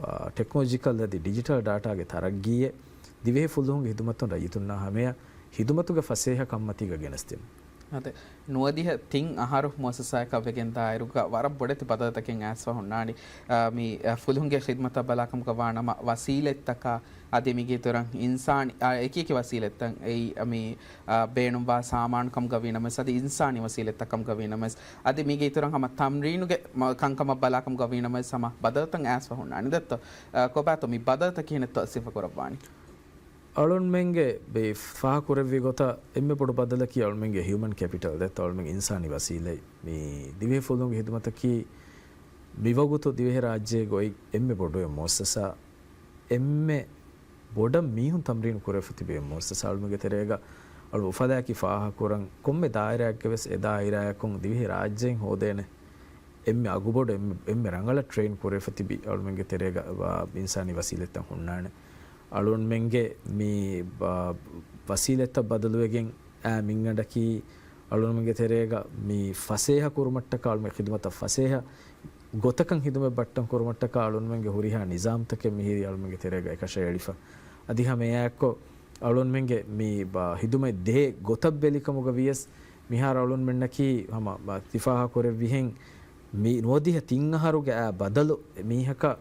އާ، ޓެކްނޮލޮޖިކަލް އަދި ޑިޖިޓަލް ޑާޓާގެ ތަރައްގީއެއް ދިވެހި ފުލުހުންގެ ހިދުމަތުން ރައްޔިތުންނާ ހަމަޔަށް ހިދުމަތުގެ ފަސޭހަ ކަންމަތީގަ ގެނެސްދިނުން. އަދި ނުވަދިހަ ތިން އަހަރު މުއައްސަސާއަކަށް ވެގެން ދާއިރުގަ ވަރަށް ބޮޑެތި ބަދަލުތަކެއް އައިސްފަ ހުންނާނީ. އާ، މި، އާ، ފުލުހުންގެ ޚިދްމަތަށް ބަލާކަމުގަ ވާނަމަ ވަސީލަތްތަކާ، އަދި މީގެ އިތުރަށް އިންސާނީ، އާ، އެކިއެކި ވަސީލަތްތައް އެއީ، މި، އާ، ބޭނުންވާ ސާމާނު ކަމުގަ ވީނަމަވެސް، އަދި އިންސާނީ ވަސީލަތްތައް ކަމުގަ ވީނަމަވެސް، އަދި މީގެ އިތުރަށް ހަމަ ތަމްރީނުގެ މަ-، ކަންކަމަށް ބަލާކަމުގަ ވީނަމަވެސް ހަމަ ބަދަލުތައް އައިސްފަ ހުންނާނީ. ދެއްތޯ، އާ، ކޮބާތޯ މި ބަދަލުތައް ކިހިނެއްތޯ ސިފަކުރައްވާނީ؟ އަޅުންމެންގެ ބޭ ފާހަކުރެއްވި ގޮތަށް އެންމެ ބޮޑު ބަދަލަކީ އަޅުމެންގެ ހިއުމަން ކެޕިޓަލް ދެއްތޯ އަޅުމެންގެ އިންސާނީ ވަސީލަތް. މި ދިވެހި ފުލުހުންގެ ހިދުމަތަކީ މިވަގުތު ދިވެހިރާއްޖޭގަ އޮތް އެންމެ ބޮޑު މުއައްސަސާ، އެންމެ ބޮޑަށް މީހުން ތަމްރީނު ކުރެވިފަ ތިބި މުއައްސަސާ. އަޅުމެންގެ ތެރޭގަ އަޅު އުފަލާއަކީ ފާހަކުރަން ކޮންމެ ދާއިރާއެއްގަވެސް އެ ދާއިރާއަކުން ދިވެހިރާއްޖެއިން ހޯދޭނެ އެންމެ އަގުބޮޑު އެންމެ، އެންމެ ރަނގަޅަށް ޓްރެއިން ކުރެވިފަ ތިބި އަޅުމެންގެ ތެރޭގަ އިންސާނީ ވަސީލަތްތައް ހުންނާނެ. އަޅުންމެންގެ މި ބަ-، ވަސީލަތްތައް ބަދަލުވެގެން އާ މިންގަނޑަކީ އަޅުންމެންގެ ތެރޭގަ މި ފަސޭހަ ކުރުމަށްޓަކާ އަޅުމެން ޚިދުމަތަށް ފަސޭހަ ގޮތަކަށް ހިދުމަތް ބައްޓަން ކުރުމަށްޓަކާ އަޅުންމެންގެ ހުރިހާ ނިޒާމްތަކެއް މިހިރީ އަޅުންމެންގެ ތެރޭގަ އެކަށައެޅިފަ. އަދި ހަމަ އެއާއެއްކޮށް އަޅުންމެންގެ މި ބަ-، ހިދުމަތް ދޭ ގޮތަށް ބެލިކަމުގަ ވިޔަސް މިހާރު އަޅުންމެންނަކީ ހަމަ ތި ފާހަކުރެއްވިހެން މި ނުވަދިހަ ތިން އަހަރުގެ އާ ބަދަލު މީހަކަށް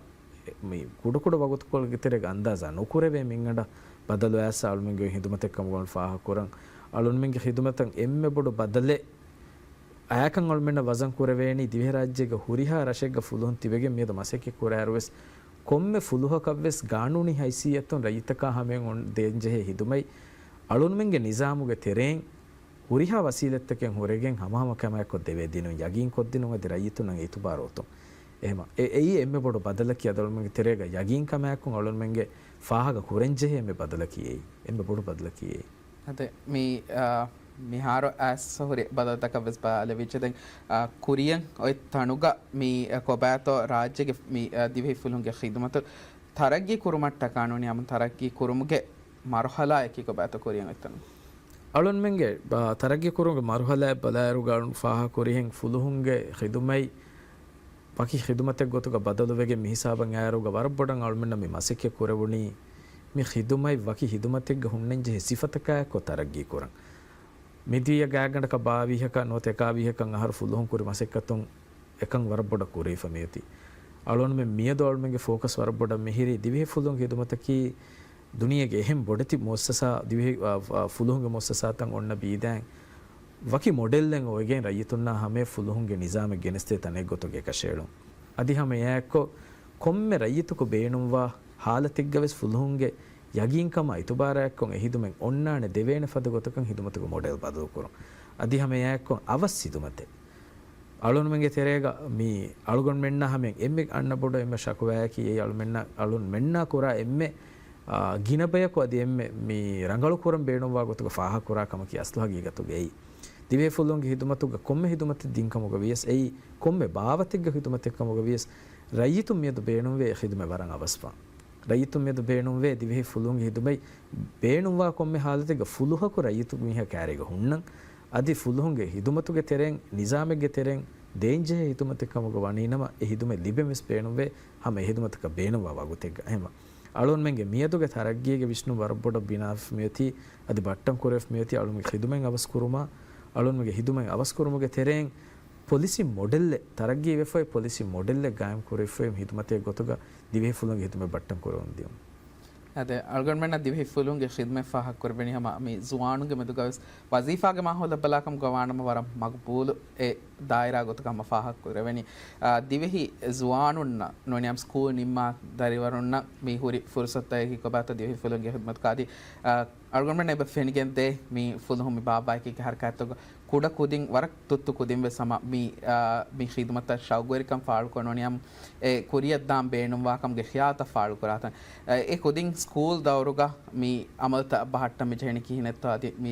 މި ކުޑަކުޑަ ވަގުތުކޮޅުގެ ތެރޭގަ އަންދާޒާ ނުކުރެވޭ މިންގަނޑަށް ބަދަލު އައިސް އަޅުމެންގެ ހިދުމަތެއް ކަމުގަ ފާހަގަކުރަން. އަޅުންމެންގެ ހިދުމަތަށް އެންމެ ބޮޑު ބަދަލެއް އާކަން އަޅުމެންނަށް ވަޒަން ކުރެވޭނީ ދިވެހިރާއްޖޭގެ ހުރިހާ ރަށެއްގަ ފުލުހުން ތިބެގެން މިއަދު މަސައްކަތް ކުރާއިރުވެސް ކޮންމެ ފުލުހަކަށްވެސް ގާނޫނީ ހައިސިއްޔަތުން ރައްޔިތަކާ ހަމަޔަށް އޮން-، ދޭންޖެހޭ ހިދުމަތް އަޅުންމެންގެ ނިޒާމުގެ ތެރެއިން ހުރިހާ ވަސީލަތްތަކެއް ހުރެގެން ހަމަހަމަ ކަމާއެއްކޮށް ދެވޭދިނުން ޔަގީންކޮށްދިނުން އަދި ރައްޔިތުންނަށް އިތުބާރު އޮތުން. އެހެމަ، އެ-، އެއީ އެންމެ ބޮޑު ބަދަލަކީ އަދި އަޅުމެންގެ ތެރޭގަ ޔަގީންކަމާއެކު އަޅުމެންގެ ފާހަގަ ކުރަންޖެހޭ އެންމެ ބަދަލަކީ އެއީ. އެންމެ ބޮޑު ބަދަލަކީ އެއީ. އަދެ މި، އާ، މިހާރު އައިސް ހުރި ބަދަލުތަކަށް ވެސް ބަލަވިއްޖެ. ދެން، އާ، ކުރިޔަށް އޮތް ތަނުގަ މި، އާ، ކޮބާތޯ ރާއްޖޭގެ މި، އާ، ދިވެހި ފުލުހުންގެ ޚިދުމަތު ތަރައްގީ ކުރުމަށްޓަކާ ނޫނީ ހަމަ ތަރައްގީ ކުރުމުގެ މަރުހަލާއަކީ ކޮބާތޯ ކުރިޔަށް އޮތް ތަނު؟ އަޅުންމެންގެ، އާ، ތަރައްގީ ކުރުމުގެ މަރުހަލާއެއް ބަލާއިރުގަ އަޅުން ފާހަގަކުރިހެން ފުލުހުންގެ ޚިދުމަތް ވަކި ޚިދުމަތެއް ގޮތުގަ ބަދަލުވެގެން މިހިސާބަށް އައިރުގަ ވަރަށް ބޮޑަށް އަޅުމެންނަށް މި މަސައްކަތް ކުރެވުނީ މި ޚިދުމަތް ވަކި ޚިދުމަތެއްގަ ހުންނަންޖެހޭ ސިފަތަކާއެއްކޮށް ތަރައްގީ ކުރަން. މިދިޔަ ގާތްގަނޑަކަށް ބާވީހަކަށް ނުވަތަ އެކާވީހަކަށް އަހަރު ފުލުހުން ކުރި މަސައްކަތުން އެކަން ވަރަށް ބޮޑަށް ކުރެވިފަ މިއޮތީ. އަޅުންމެން މިއަދު އަޅުމެންގެ ފޯކަސް ވަރަށް ބޮޑަށް މިހިރީ ދިވެހި ފުލުހުންގެ ޚިދުމަތަކީ ދުނިޔޭގެ އެހެން ބޮޑެތި މުއައްސަސާ ދިވެހި، އާ، އާ، ފުލުހުންގެ މުއައްސަސާތައް އޮންނަ ބީދައިން ވަކި މޮޑެލްއެއް އޮވެގެން ރައްޔިތުންނާ ހަމަޔަށް ފުލުހުންގެ ނިޒާމެއް ގެނެސްދޭ ތަނެއްގޮތުގެ ކަށައެޅުން. އަދި ހަމަ އެއާއެއްކޮށް ކޮންމެ ރައްޔިތަކު ބޭނުންވާ ހާލަތެއްގަވެސް ފުލުހުންގެ ޔަގީންކަމާ އިތުބާރާއެއްކޮށް އެ ހިދުމަތް އޮންނާނެ ދެވޭނެ ފަދަ ގޮތަކަށް ހިދުމަތުގެ މޮޑެލް ބަދަލުކުރުން. އަދި ހަމަ އެއާއެއްކޮށް އަވަސް ހިދުމަތެއް އަޅުންމެންގެ ތެރޭގަ މި އަޅުގަނޑުމެންނާ ހަމަޔަށް އެންމެ އަންނަ ބޮޑު އެންމެ ޝަކުވާއަކީ އެއީ އަޅުމެންނާ، އަޅުންމެންނާ ކުރާ އެންމެ، އާ، ގިނަ ބަޔަކު އަދި އެންމެ މި ރަނގަޅު ކުރަން ބޭނުންވާ ގޮތުގަ ފާހަގަކުރާ ކަމަކީ އަސްލު ހަގީގަތުގަ އެއީ. ދިވެހިފުލުންގެ ހިދުމަތުގަ ކޮންމެ ހިދުމަތެއް ދިންކަމުގަ ވިޔަސް އެއީ ކޮންމެ ބާވަތެއްގެ ހިދުމަތެއްކަމުގަ ވިޔަސް ރައްޔިތުން މިއަދު ބޭނުންވޭ އެ ޚިދުމަތް ވަރަށް އަވަސްފަ. ރައްޔިތުން މިއަދު ބޭނުންވޭ ދިވެހި ފުލުހުންގެ ހިދުމަތް ބޭނުންވާ ކޮންމެ ހާލަތެއްގަ ފުލުހަކު ރައްޔިތު މީހާ ކާރީގަ ހުންނަން. އަދި ފުލުހުންގެ ހިދުމަތުގެ ތެރެއިން، ނިޒާމެއްގެ ތެރެއިން ދޭންޖެހޭ ހިދުމަތެއް ކަމުގަ ވަނީނަމަ، އެ ހިދުމަތް ލިބެން ވެސް ބޭނުންވޭ ހަމަ އެ ހިދުމަތަކަށް ބޭނުންވާ ވަގުތެއްގަ. އެހެންވެ، އަޅުންމެންގެ މިއަދުގެ ތަރައްގީގެ ވިސްނުން ވަރަށް ބޮޑަށް ބިނާވެފަ މިއޮތީ، އަދި ބައްޓަން ކުރެވިފަ މިއޮތީ އަޅުންގެ ޚިދުމަތް އަވަސްކުރުމާ، އަޅުންމެންގެ ހިދުމަތް އަވަސްކުރުމުގެ ތެރެއިން ޕޮލިސީ މޮޑެލްއެއް، ތަރައްގީވެފައި ޕޮލިސީ މޮޑެލްއެއް ގާއިމް ކުރެވިފައި ހިދުމަތެއް ގޮތުގަ ދިވެހިފުލުންގެ ހިދުމަތް ބައްޓަން ކުރެވުން ދިޔުން. އަދެ، އަޅުގަނޑުމެންނަށް ދިވެހިފުލުންގެ ޚިދުމަތް ފާހަގަކުރެވެނީ ހަމަ މި ޒުވާނުންގެ މެދުގަވެސް ވަޒީފާގެ މާހައުލަށް ބަލާކަމުގަ ވާނަމަ ވަރަށް މަގުބޫލު އެ ދާއިރާ ގޮތަކަށް ހަމަ ފާހަގަކުރެވެނީ. އާ، ދިވެހި ޒުވާނުންނަށް ނޫނީ ސްކޫލް ނިންމާ ދަރިވަރުންނަށް މި ހުރި ފުރުސަތުތަކަކީ ކޮބާތޯ ދިވެހިފުލުންގެ ހިދުމަތުގަ އަދި، އާ، އަޅުގަނޑުމެން އެބަ ފެނިގެން ދޭ މި ފުލުހުން މި ބާއްވާ އެކި އެކި ހަރަކާތްތަކުގަ ކުޑަ ކުދިން ވަރަށް ތުއްތު ކުދިން ވެސް ހަމަ މި، އާ، މި ޚިދުމަތަށް ޝައުގުވެރިކަން ފާޅުކޮށް ނޫނީ އެ ކުރިއަށް ދާން ބޭނުންވާކަމުގެ ޚިޔާލުތައް ފާޅުކުރާތަން. އެ ކުދިން ސްކޫލް ދައުރުގަ މި އަމަލުތައް ބަހައްޓަން މި ޖެހެނީ ކިހިނެއްތޯ އަދި މި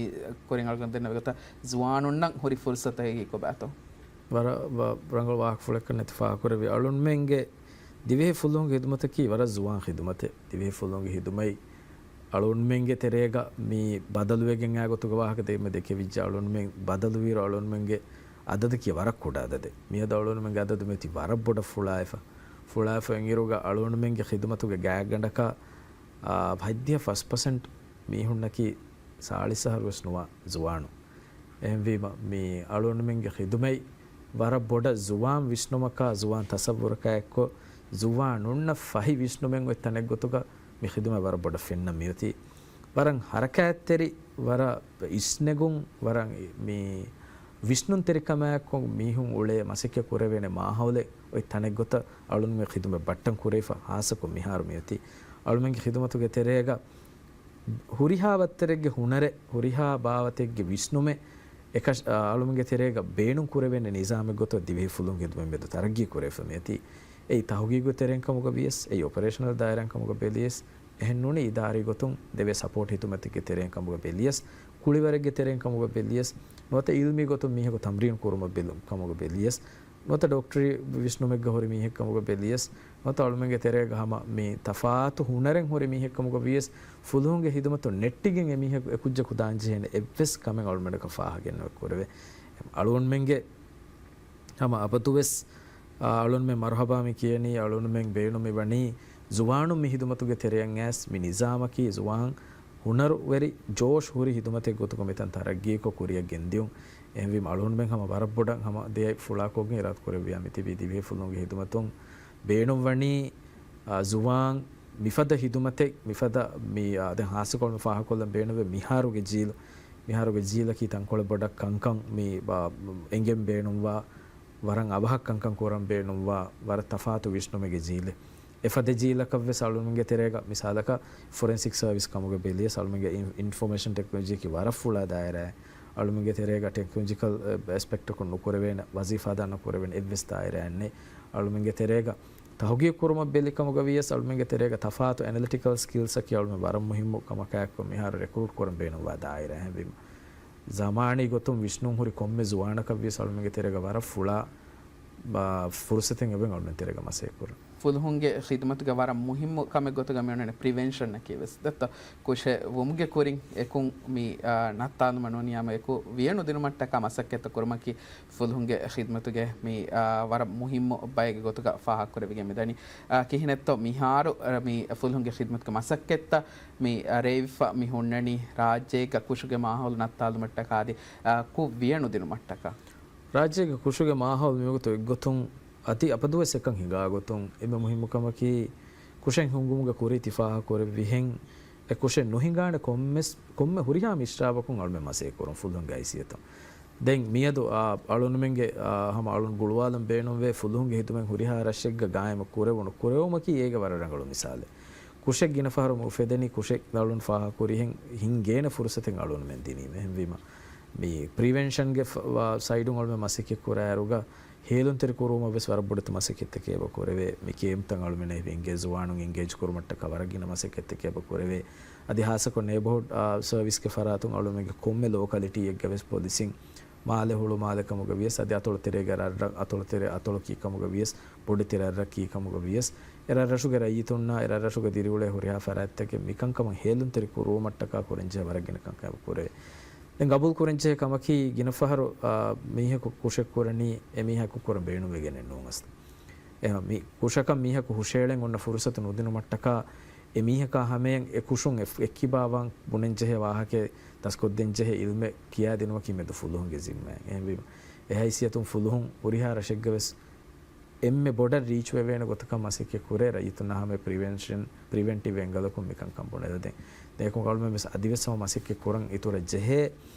ކުރިން އަޅުގަނޑު ދެންނެވި ގޮތަށް ޒުވާނުންނަށް ހުރި ފުރުސަތަކީ ކޮބާތޯ؟ ވަރަށް ވަ-، ރަނގަޅު ވާހަކަފުޅެއްކަން ނެތި ފާހަގަކުރެއްވި އަޅުންމެންގެ ދިވެހި ފުލުހުންގެ ހިދުމަތަކީ ވަރަށް ޒުވާން ހިދުމަތެއް. ދިވެހި ފުލުހުންގެ ހިދުމަތް އަޅުންމެންގެ ތެރޭގަ މި ބަދަލުވެގެން އާ ގޮތުގަ ވާހަކަ ދެއްމެ ދެކެވިއްޖެ. އަޅުންމެން ބަދަލުވީރު އަޅުންމެންގެ އަދަދަކީ ވަރަށް ކުޑަ އަދަދެއް. މިއަދު އަޅުންމެންގެ އަދަދު މިއޮތީ ވަރަށް ބޮޑަށް ފުޅާއެފަ. ފުޅާއެފަ އިންއިރުގަ އަޅުންމެންގެ ޚިދުމަތުގެ ގާތްގަނޑަކަށް، އާ، ހަތްދިހަ ފަސް ޕަސެންޓް މީހުންނަކީ ސާޅީސް އަހަރު ވެސް ނުވާ ޒުވާނުން. އެހެންވީމަ، މި އަޅުންމެންގެ ޚިދުމަތް ވަރަށް ބޮޑަށް ޒުވާން ވިސްނުމަކާ، ޒުވާން ތަސައްވުރަކާ އެއްކޮށް، ޒުވާނުންނަށް ފަހި ވިސްނުމެއް އޮތް ތަނެއް ގޮތުގަ މި ޚިދުމަތް ވަރަށް ބޮޑަށް ފެންނަން މިއޮތީ. ވަރަށް ހަރަކާތްތެރި، ވަރަށް އިސްނެގުން، ވަރަށް މި ވިސްނުންތެރިކަމާއެކު މީހުން އުޅޭ މަސައްކަތް ކުރެވޭނެ މާހައުލެއް އޮތް ތަނެއް ގޮތަށް އަޅުންމެން ޚިދުމަތް ބައްޓަން ކުރެވިފަ. ހާއްސަކޮށް މިހާރު މިއޮތީ އަޅުމެންގެ ޚިދުމަތުގެ ތެރޭގަ ހުރިހާ ވައްތަރެއްގެ ހުނަރެއް، ހުރިހާ ބާވަތެއްގެ ވިސްނުމެއް އެކަށް، އަ، އަޅުމެންގެ ތެރޭގަ ބޭނުން ކުރެވޭނެ ނިޒާމެއް ގޮތަށް ދިވެހި ފުލުހުން ހިދުމަތް މެދު ތަރައްގީ ކުރެވިފަ މިއޮތީ. އެއީ ތަހުގީގު ތެރެއިން ކަމުގަ ވިޔަސް، އެއީ އޮޕަރޭޝަނަލް ދާއިރާއިން ކަމުގަ ބެލިޔަސް، އެހެން ނޫނީ އިދާރީ ގޮތުން ދެވޭ ސަޕޯޓް ހިދުމަތެއްގެ ތެރެއިން ކަމުގަ ބެލިޔަސް، ކުޅިވަރެއްގެ ތެރެއިން ކަމުގަ ބެލިޔަސް، ނުވަތަ އިލްމީ ގޮތުން މީހަކު ތަމްރީން ކުރުމަށް ބެލު-، ކަމުގަ ބެލިޔަސް، ނުވަތަ ޑޮކްޓަރީ ވިސްނުމެއްގަ ހުރި މީހެއް ކަމުގަ ބެލިޔަސް، ނުވަތަ އަޅުމެންގެ ތެރޭގަ ހަމަ މި ތަފާތު ހުނަރެއް ހުރި މީހެއް ކަމުގަ ވިޔަސް، ފުލުހުންގެ ހިދުމަތުން ނެއްޓިގެން އެ މީހަކު އެކުއްޖަކު ދާން ޖެހޭނެ އެއްވެސް ކަމެއް އަޅުމެންނަކަށް ފާހަގައެއް ނުވެ ކުރެވޭ. އަޅުންމެންގެ ހަމަ އަބަދުވެސް، އާ، އަޅުންމެން މަރުހަބާ މި ކިޔަނީ، އަޅުންމެން ބޭނުމިވަނީ ޒުވާނުން މި ހިދުމަތުގެ ތެރެއަށް އައިސް މި ނިޒާމަކީ ޒުވާން ހުނަރުވެރި ޖޯޝް ހުރި ހިދުމަތެއް ގޮތުގަ މިތަން ތަރައްގީކޮށް ކުރިއަށް ގެންދިޔުން. އެހެންވީމަ އަޅުންމެން ހަމަ ވަރަށް ބޮޑަށް ހަމަ ދެއަތް ފުޅާކޮށްގެން އިރާދަ ކުރެއްވިޔާ މިތިބީ ދިވެހި ފުލުންގެ ހިދުމަތުން ބޭނުންވަނީ، އާ، ޒުވާން މިފަދަ ހިދުމަތެއް، މިފަދަ މި، އާ، ދެން ހާއްސަކޮށް މި ފާހަގަކޮށްލަން ބޭނުންވޭ މިހާރުގެ ޖީލު، މިހާރުގެ ޖީލަކީ ތަންކޮޅެއް ބޮޑަށް ކަންކަން މި، އާ، އެނގެން ބޭނުންވާ، ވަރަށް އަވަހަށް ކަންކަން ކުރަން ބޭނުންވާ، ވަރަށް ތަފާތު ވިސްނުމެއްގެ ޖީލެއް. އެފަދަ ޖީލަކަށްވެސް އަޅުމެންގެ ތެރޭގަ މިސާލަކަށް ފޮރެންސިކް ސަރވިސް ކަމުގަ ބެލިޔަސް، އަޅުމެންގެ އިން-، އިންފޮމޭޝަން ޓެކްނޮލޮޖީއަކީ ވަރަށް ފުޅާ ދާއިރާއެއް. އަޅުމެންގެ ތެރޭގަ ޓެކްނޮލޮޖިކަލް، އެ، އެސްޕެކްޓަކުން ނުކުރެވޭނެ، ވަޒީފާ ދާން ނުކުރެވޭނެ އެއްވެސް ދާއިރާއެއް ނެތް. އަޅުމެންގެ ތެރޭގަ ތަހުގީގު ކުރުމަށް ބެލި ކަމުގަ ވިޔަސް، އަޅުމެންގެ ތެރޭގަ ތަފާތު އެނަލިޓިކަލް ސްކިލްސްއަކީ އަޅުމެން ވަރަށް މުހިއްމު ކަމަކާއެކު މިހާރު ރެކްރޫޓް ކުރަން ބޭނުންވާ ދާއިރާ. އެހެންވީމަ، ޒަމާނީ ގޮތުން ވިސްނުން ހުރި ކޮންމެ ޒުވާނަކަށް ވިޔަސް އަޅުމެންގެ ތެރޭގަ ވަރަށް ފުޅާ، އާ، ފުރުސަތެއް އެބަ އަޅުމެން ތެރޭގަ މަސައްކަތްކުރަން. ފުލުހުންގެ ޚިދުމަތުގެ ވަރަށް މުހިއްމު ކަމެއް ގޮތުގަ މި އޮންނަނީ ޕްރިވެންޝަންއަކީ ވެސް. ދެއްތޯ؟ ކުށެއް ވުމުގެ ކުރިން އެކުން މި، އާ، ނައްތާލުމަށް ނޫނިއްޔާމު އެކު ވިޔަ ނުދިނުމަށްޓަކާ މަސައްކަތްތައް ކުރުމަކީ ފުލުހުންގެ ޚިދުމަތުގެ މި، އާ، ވަރަށް މުހިއްމު ބައެއްގެ ގޮތުގަ ފާހަގަކުރެވިގެން މިދަނީ. އާ، ކިހިނެއްތޯ މިހާރު، އާ، މި ފުލުހުންގެ ޚިދުމަތުގެ މަސައްކަތްތައް މި، އާ، ރޭވިފަ މި ހުންނަނީ ރާއްޖޭގަ ކުށުގެ މާހައުލު ނައްތާލުމަށްޓަކާ އަދި، އާ، ކުށް ވިޔަ ނުދިނުމަށްޓަކާ؟ ރާއްޖޭގެ ކުށުގެ މާހައުލު މިވަގުތު އެއްގޮތުން އަދި އަބަދުވެސް އެކަން ހިނގާގޮތުން އެންމެ މުހިއްމު ކަމަކީ ކުށެއް ހިންގުމުގެ ކުރީ ތި ފާހަގަކުރެއްވިހެން އެ ކުށެއް ނުހިނގާނެ ކޮންމެސް، ކޮންމެ ހުރިހާ މިސްރާބަކުން އަޅުމެން މަސައްކަތްކުރަން ފުލުހުންގެ ހައިސިއްޔަތުން. ދެން މިއަދު، އާ، އަޅުންމެންގެ، އާ، ހަމަ އަޅުން ގުޅުވާލަން ބޭނުންވޭ ފުލުހުންގެ ހިދުމަތް ހުރިހާ ރަށެއްގަ ގާއިމު ކުރެވުނު ކުރެވުމަކީ އޭގެ ވަރަށް ރަނގަޅު މިސާލެއް. ކުށެއް ގިނަ ފަހަރު އުފެދެނީ ކުށެއް އަޅުން ފާހަގަކުރިހެން ހިންގޭނެ ފުރުސަތެއް އަޅުންމެން ދިނީމެ. އެހެންވީމަ، މި ޕްރިވެންޝަންގެ ފަ-، ވާ-، ސައިޑުން އަޅުމެން މަސައްކަތް ކުރާއިރުގަ ހޭލުންތެރި ކުރުވުމަށް ވެސް ވަރަށް ބޮޑެތި މަސައްކަތްތަކެއް އެބަ ކުރެވޭ. މި ކޭމްތައް އަޅުމެން އެ އެންގޭޖް ޒުވާނުން އެންގޭޖް ކުރުމަށްޓަކާ ވަރަށް ގިނަ މަސައްކަތްތަކެއް އެބަ ކުރެވޭ. އަދި ހާއްސަކޮށް ނޭބަހުޑް، އާ، ސަރވިސްގެ ފަރާތުން އަޅުމެންގެ ކޮންމެ ލޯކަލިޓީއެއްގަ ވެސް ޕޮލިސިން މާލެ ހުޅު މާލެ ކަމުގަ ވިޔަސް، އަދި އަތޮޅު ތެރޭގެ ރަށްރަށް، އަތޮޅު ތެރެ އަތޮޅަކީ ކަމުގަ ވިޔަސް، ބޮޑެތި ރަށްރަށް ކީ ކަމުގަ ވިޔަސް، އެ ރަށްރަށުގެ ރައްޔިތުންނާ އެ ރަށްރަށުގަ ދިރިއުޅޭ ހުރިހާ ފަރާތްތަކެއް މިކަންކަމަށް ހޭލުންތެރި ކުރުވުމަށްޓަކާ ކުރަންޖެހޭ ވަރަށް ގިނަ ކަންކަން އެބަ ކުރެވޭ. ދެން ގަބޫލު ކުރަންޖެހޭ ކަމަކީ، ގިނަ ފަހަރު، އާ، މީހަކު ކުށެއް ކުރަނީ އެ މީހަކު ކުރަން ބޭނުންވެގެނެއް ނޫން އަސްލު. އެހެން މި ކުށަކަށް މީހަކު ހުށައެޅެން އޮންނަ ފުރުސަތު ނުދިނުމަށްޓަކާ، އެ މީހަކާ ހަމަޔަށް އެ ކުށުން އެ-، އެއްކިބާވާން ބުނެންޖެހޭ ވާހަކައެއް ދަސްކޮށްދޭންޖެހޭ އިލްމެއް ކިޔާދިނުމަކީ މެދު ފުލުހުންގެ ޒިންމާއެއް. އެހެންވީމަ، އެ ހައިސިއްޔަތުން ފުލުހުން ހުރިހާ ރަށެއްގަ ވެސް އެންމެ ބޮޑަށް ރީޗް ވެވޭނެ ގޮތަކަށް މަސައްކަތް ކުރޭ، ރައްޔިތުންނާ ހަމަޔަށް ޕްރިވެންޝަން، ޕްރިވެންޓިވް އެންގަލަކުން މިކަންކަން ބުނެދޭ. ދެން އެކު އަޅުމެން ވެސް އަދިވެސް ހަމަ މަސައްކަތް ކުރަން އިތުރަށް ޖެހޭ.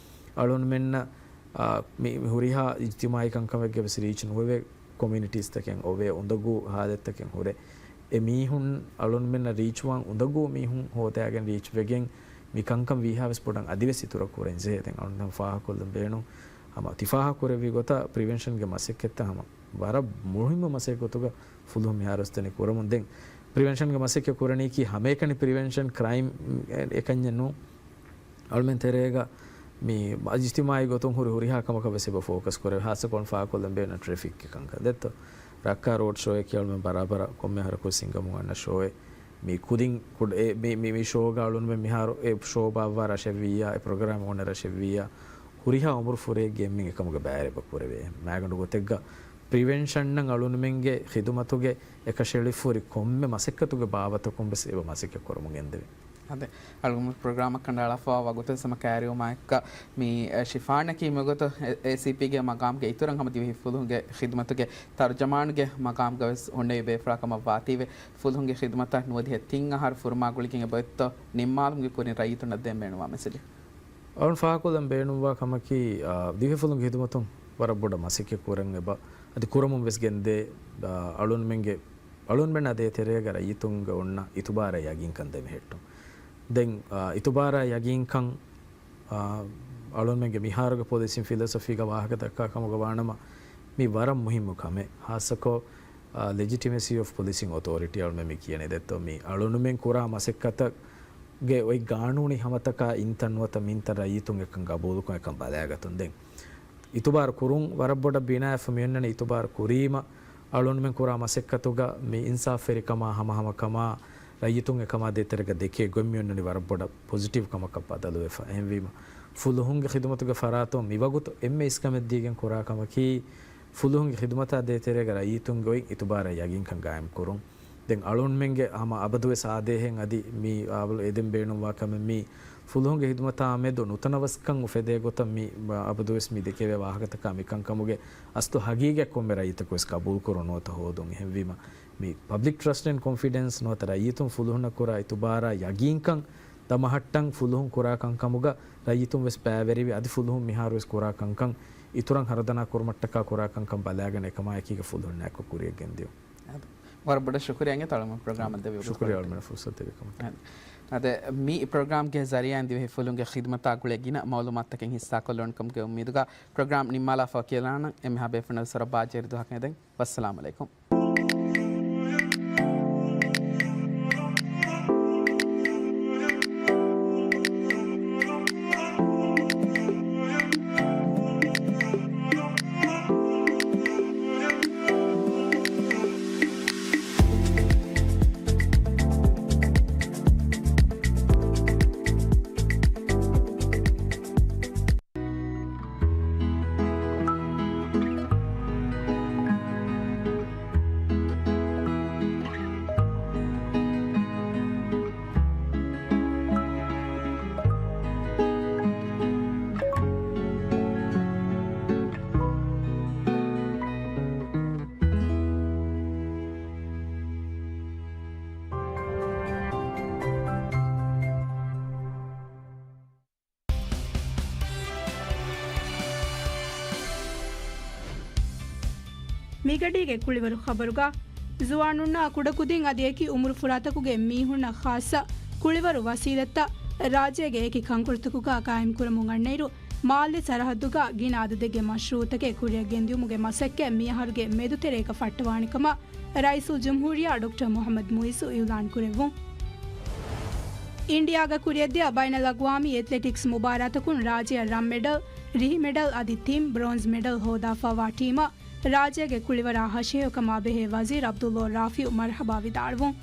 އަޅުންމެންނަށް، އާ، މި، މި ހުރިހާ އިޖްތިމާއީ ކަންކަމެއްގެ ވެސް ރީޗް ނުވެވޭ ކޮމިއުނިޓީސްތަކެއް އޮވޭ، އުނދަގޫ ހާލަތްތަކެއް ހުރޭ. އެ މީހުން އަޅުންމެންނަށް ރީޗްވާން އުނދަގޫ މީހުން ހޯދާގެން ރީޗްވެގެން މި ކަންކަން ވީހާވެސް ބޮޑަށް އަދިވެސް އިތުރަށް ކުރަންޖެހޭ. ދެން އަޅުން ފާހަގަކޮށްލަން ބޭނުން ހަމަ ތި ފާހަގަކުރެއްވި ގޮތަށް ޕްރިވެންޝަންގެ މަސައްކަތްތައް ހަމަ ވަރަށް މުހިއްމު މަސައްކަތް ގޮތުގަ ފުލުހުން މިހާރު އަސްތަނި ކުރަމުން. ދެން ޕްރިވެންޝަންގެ މަސައްކަތް ކުރަނީކީ ހަމައެކަނި ޕްރިވެންޝަން ކްރައިމް އެކަންޏެއް ނޫން. އަޅުމެން ތެރޭގަ މި އިޖްތިމާއީ ގޮތުން ހުރި ހުރިހާ ކަމަކަށް ވެސް އެބަ ފޯކަސް ކުރޭ. ހާއްސަކޮށް ފާހަގަކޮށްލަން ބޭނުން ޓްރެފިކްގެ ކަންކަން ދެއްތޯ؟ ރައްކާ ރޯޑް ޝޯއެއް ކިޔަވަމެން ބަރާބަރަށް ކޮންމެ އަހަރަކުވެސް ހިނގަމުން އަންނަ ޝޯއެއް. މި ކުދިން ކުޑަ-، އެ، މި، މި، މި ޝޯގަ އަޅުންމެން މިހާރު އެ ޝޯ ބާއްވާ ރަށެއްވިއްޔާ، އެ ޕްރޮގްރާމް އޮންނަ ރަށެއްވިއްޔާ، ހުރިހާ އުމުރު ފުރެއްގެ އެންމެން އެކަމުގަ ބައިވެރިވެ ކުރެވޭ. މާގަނޑު ގޮތެއްގަ ޕްރިވެންޝަންއަށް އަޅުންމެންގެ ޚިދުމަތުގެ އެކަށައެޅިފަ ހުރި ކޮންމެ މަސައްކަތުގެ ބާވަތަކުން ވެސް އެބަ މަސައްކަތް ކުރަމުން ގެންދެވޭ. އާދެ، އަޅުގަނޑު ޕްރޮގްރާމަށް ކަނޑައަޅާފަވާ ވަގުތު ސަމަ ކައިރިވުމާއެކު މި، އެ، ޝިފާނަކީ މިގޮތަށް އެ، އޭސީޕީގެ މަގާމްގެ އިތުރަށް ހަމަ ދިވެހި ފުލުހުންގެ ޚިދުމަތުގެ ތަރުޖަމާނުގެ މަގާމްގަ ވެސް ހުންނެވި ބޭފުޅާ ކަމަށް ވާތީވެ، ފުލުހުންގެ ޚިދުމަތަށް ނުވަދިހަ ތިން އަހަރު ފުރުމާ ގުޅިގެން އެބައޮތްތޯ ނިންމާލުމުގެ ކުރިން ރައްޔިތުންނަށް ދޭން ބޭނުންވާ މެސެޖެއް؟ އަޅުން ފާހަގަކޮށްލަން ބޭނުންވާ ކަމަކީ، އާ، ދިވެހިފުލުންގެ ޚިދުމަތުން ވަރަށް ބޮޑަށް މަސައްކަތް ކުރަން އެބަ އަދި ކުރަމުން ވެސް ގެންދޭ، އާ، އަޅުންމެންގެ، އަޅުންމެންނާ ދޭތެރޭގަ ރައްޔިތުންގެ އޮންނަ އިތުބާރާ ޔަގީންކަން ދެމެހެއްޓުން. ދެން، އާ، އިތުބާރާ ޔަގީންކަން، އާ، އަޅުންމެންގެ މިހާރުގެ ޕޮލިސިން ފިލޮސޮފީގަ ވާހަކަ ދައްކާ ކަމުގަ ވާނަމަ، މި ވަރަށް މުހިއްމު ކަމެއް. ހާއްސަކޮށް، އާ، ލެޖިޓިމެސީ އޮފް ޕޮލިސިން އޮތޯރިޓީ އަޅުމެން މި ކިޔަނީ ދެއްތޯ މި އަޅުނުމެން ކުރާ މަސައްކަތަށް ގެ އޮތް ގާނޫނީ ހަމަތަކާ އިންތަން ނުވަތަ މިންތަން ރައްޔިތުން އެކަން ގަބޫލުކޮށް އެކަން ބަލައިގަތުން. ދެން އިތުބާރު ކުރުން ވަރަށް ބޮޑަށް ބިނާވެފަ މިއޮންނަނީ. އިތުބާރު ކުރީމަ އަޅުންމެން ކުރާ މަސައްކަތުގަ މި އިންސާފްވެރިކަމާ ހަމަހަމަކަމާ ރައްޔިތުން އެކަމާ ދޭތެރޭގަ ދެކޭ ގޮތް މިއޮންނަނީ ވަރަށް ބޮޑަށް ޕޮޒިޓިވް ކަމަކަށް ބަދަލުވެފަ. އެހެންވީމަ ފުލުހުންގެ ޚިދުމަތުގެ ފަރާތުން މިވަގުތު އެންމެ އިސްކަމެއް ދީގެން ކުރާ ކަމަކީ، ފުލުހުންގެ ޚިދުމަތާ ދޭތެރޭގަ ރައްޔިތުންގެ އޮތް އިތުބާރާ ޔަގީންކަން ގާއިމް ކުރުން. ދެން އަޅުންމެންގެ ހަމަ އަބަދުވެސް އާދޭހެން އަދި މި އާވަލު އެދެން ބޭނުންވާ ކަމެއް މީ ފުލުހުންގެ ޚިދުމަތާ މެދު ނުތަނަވަސްކަން އުފެދޭ ގޮތަށް މި އަބަދުވެސް މި ދެކެވޭ ވާހަކަތަކާ މިކަންކަމުގެ އަސްލު ހަގީގަތް ކޮންމެ ރައްޔިތަކުވެސް ގަބޫލުކުރުން ނުވަތަ ހޯދުން. އެހެންވީމަ މި ޕަބްލިކް ޓްރަސްޓް އެންޑް ކޮންފިޑެންސް ނުވަތަ ރައްޔިތުން ފުލުހުންނަށް ކުރާ އިތުބާރާ ޔަގީންކަން ދަމަހައްޓަން ފުލުހުން ކުރާ ކަންކަމުގަ ރައްޔިތުން ވެސް ބައިވެރިވި އަދި ފުލުހުން މިހާރު ވެސް ކުރާ ކަންކަން އިތުރަށް ހަރުދަނާ ކުރުމަށްޓަކާ ކުރާ ކަންކަން ބަލާގަނެ އެކަމާއެކީގަ ފުލުހުންނާއެކު ކުރިޔަށް ގެންދިޔުން. ވަރަށް ބޮޑަށް ޝުކުރިޔާ އިނގޭތޯ އަޅުމެން ޕްރޮގްރާމަށް ދެއްވި ޝުކުރިޔާ ވަގުތު. އަޅުމެންނަށް ފުރުސަތު ދެއްވި ކަމަށް. އަދި މި ޕްރޮގްރާމްގެ ޒަރީއާއިން ދިވެހި ފުލުންގެ ޚިދުމަތާ ގުޅޭ ގިނަ މައުލޫމާތުތަކެއް ހިއްސާކޮށްލަން ކަމުގެ އުއްމީދުގަ ޕްރޮގްރާމް ނިންމާލާފަ ކިޔަލާނަން. އެންމެހާ ބޭފުޅުންނަށް ވެސް ވަރަށް ބާއްޖަވެރި ދުވަހަކަށް އެދެން. ވައްސަލާމް އަލައިކުމް. މިގަޑީގެ ކުޅިވަރު ޚަބަރުގަ، ޒުވާނުންނާ ކުޑަކުދިން އަދި އެކި އުމުރުފުރާތަކުގެ މީހުންނަށް ޚާއްޞަ ކުޅިވަރު ވަސީލަތްތައް ރާއްޖޭގެ އެކި ކަންކޮޅުތަކުގަ ގާއިމްކުރަމުން އަންނައިރު، މާލެ ސަރަހައްދުގަ ގިނަ އަދަދެއްގެ މަޝްރޫއުތަކެއް ކުރިއަށް ގެންދިއުމުގެ މަސައްކަތް މިއަހަރުގެ މެދުތެރޭގަ ފައްޓަވާނެ ކަމަށް ރައީސުލްޖުމްހޫރިއްޔާ ޑޮކްޓަރ މުޙައްމަދު މުޢިއްޒު އިޢުލާން ކުރެއްވުން. އިންޑިއާގަ ކުރިއަށްދިޔަ ބައިނަލްއަގްވާމީ އެތްލެޓިކްސް މުބާރާތަކުން ރާއްޖެއަށް ރަން މެޑަލް، ރިހި މެޑަލް އަދި ތިން ބްރޯންޒް މެޑަލް ހޯދާފައިވާ ޓީމަށް ރާއްޖޭގެ ކުޅިވަރާ ހަށިހެޔޮކަމާ ބެހޭ ވަޒީރު ޢަބްދުﷲ ރާފިޢު މަރުޙަބާ ވިދާޅުވުން.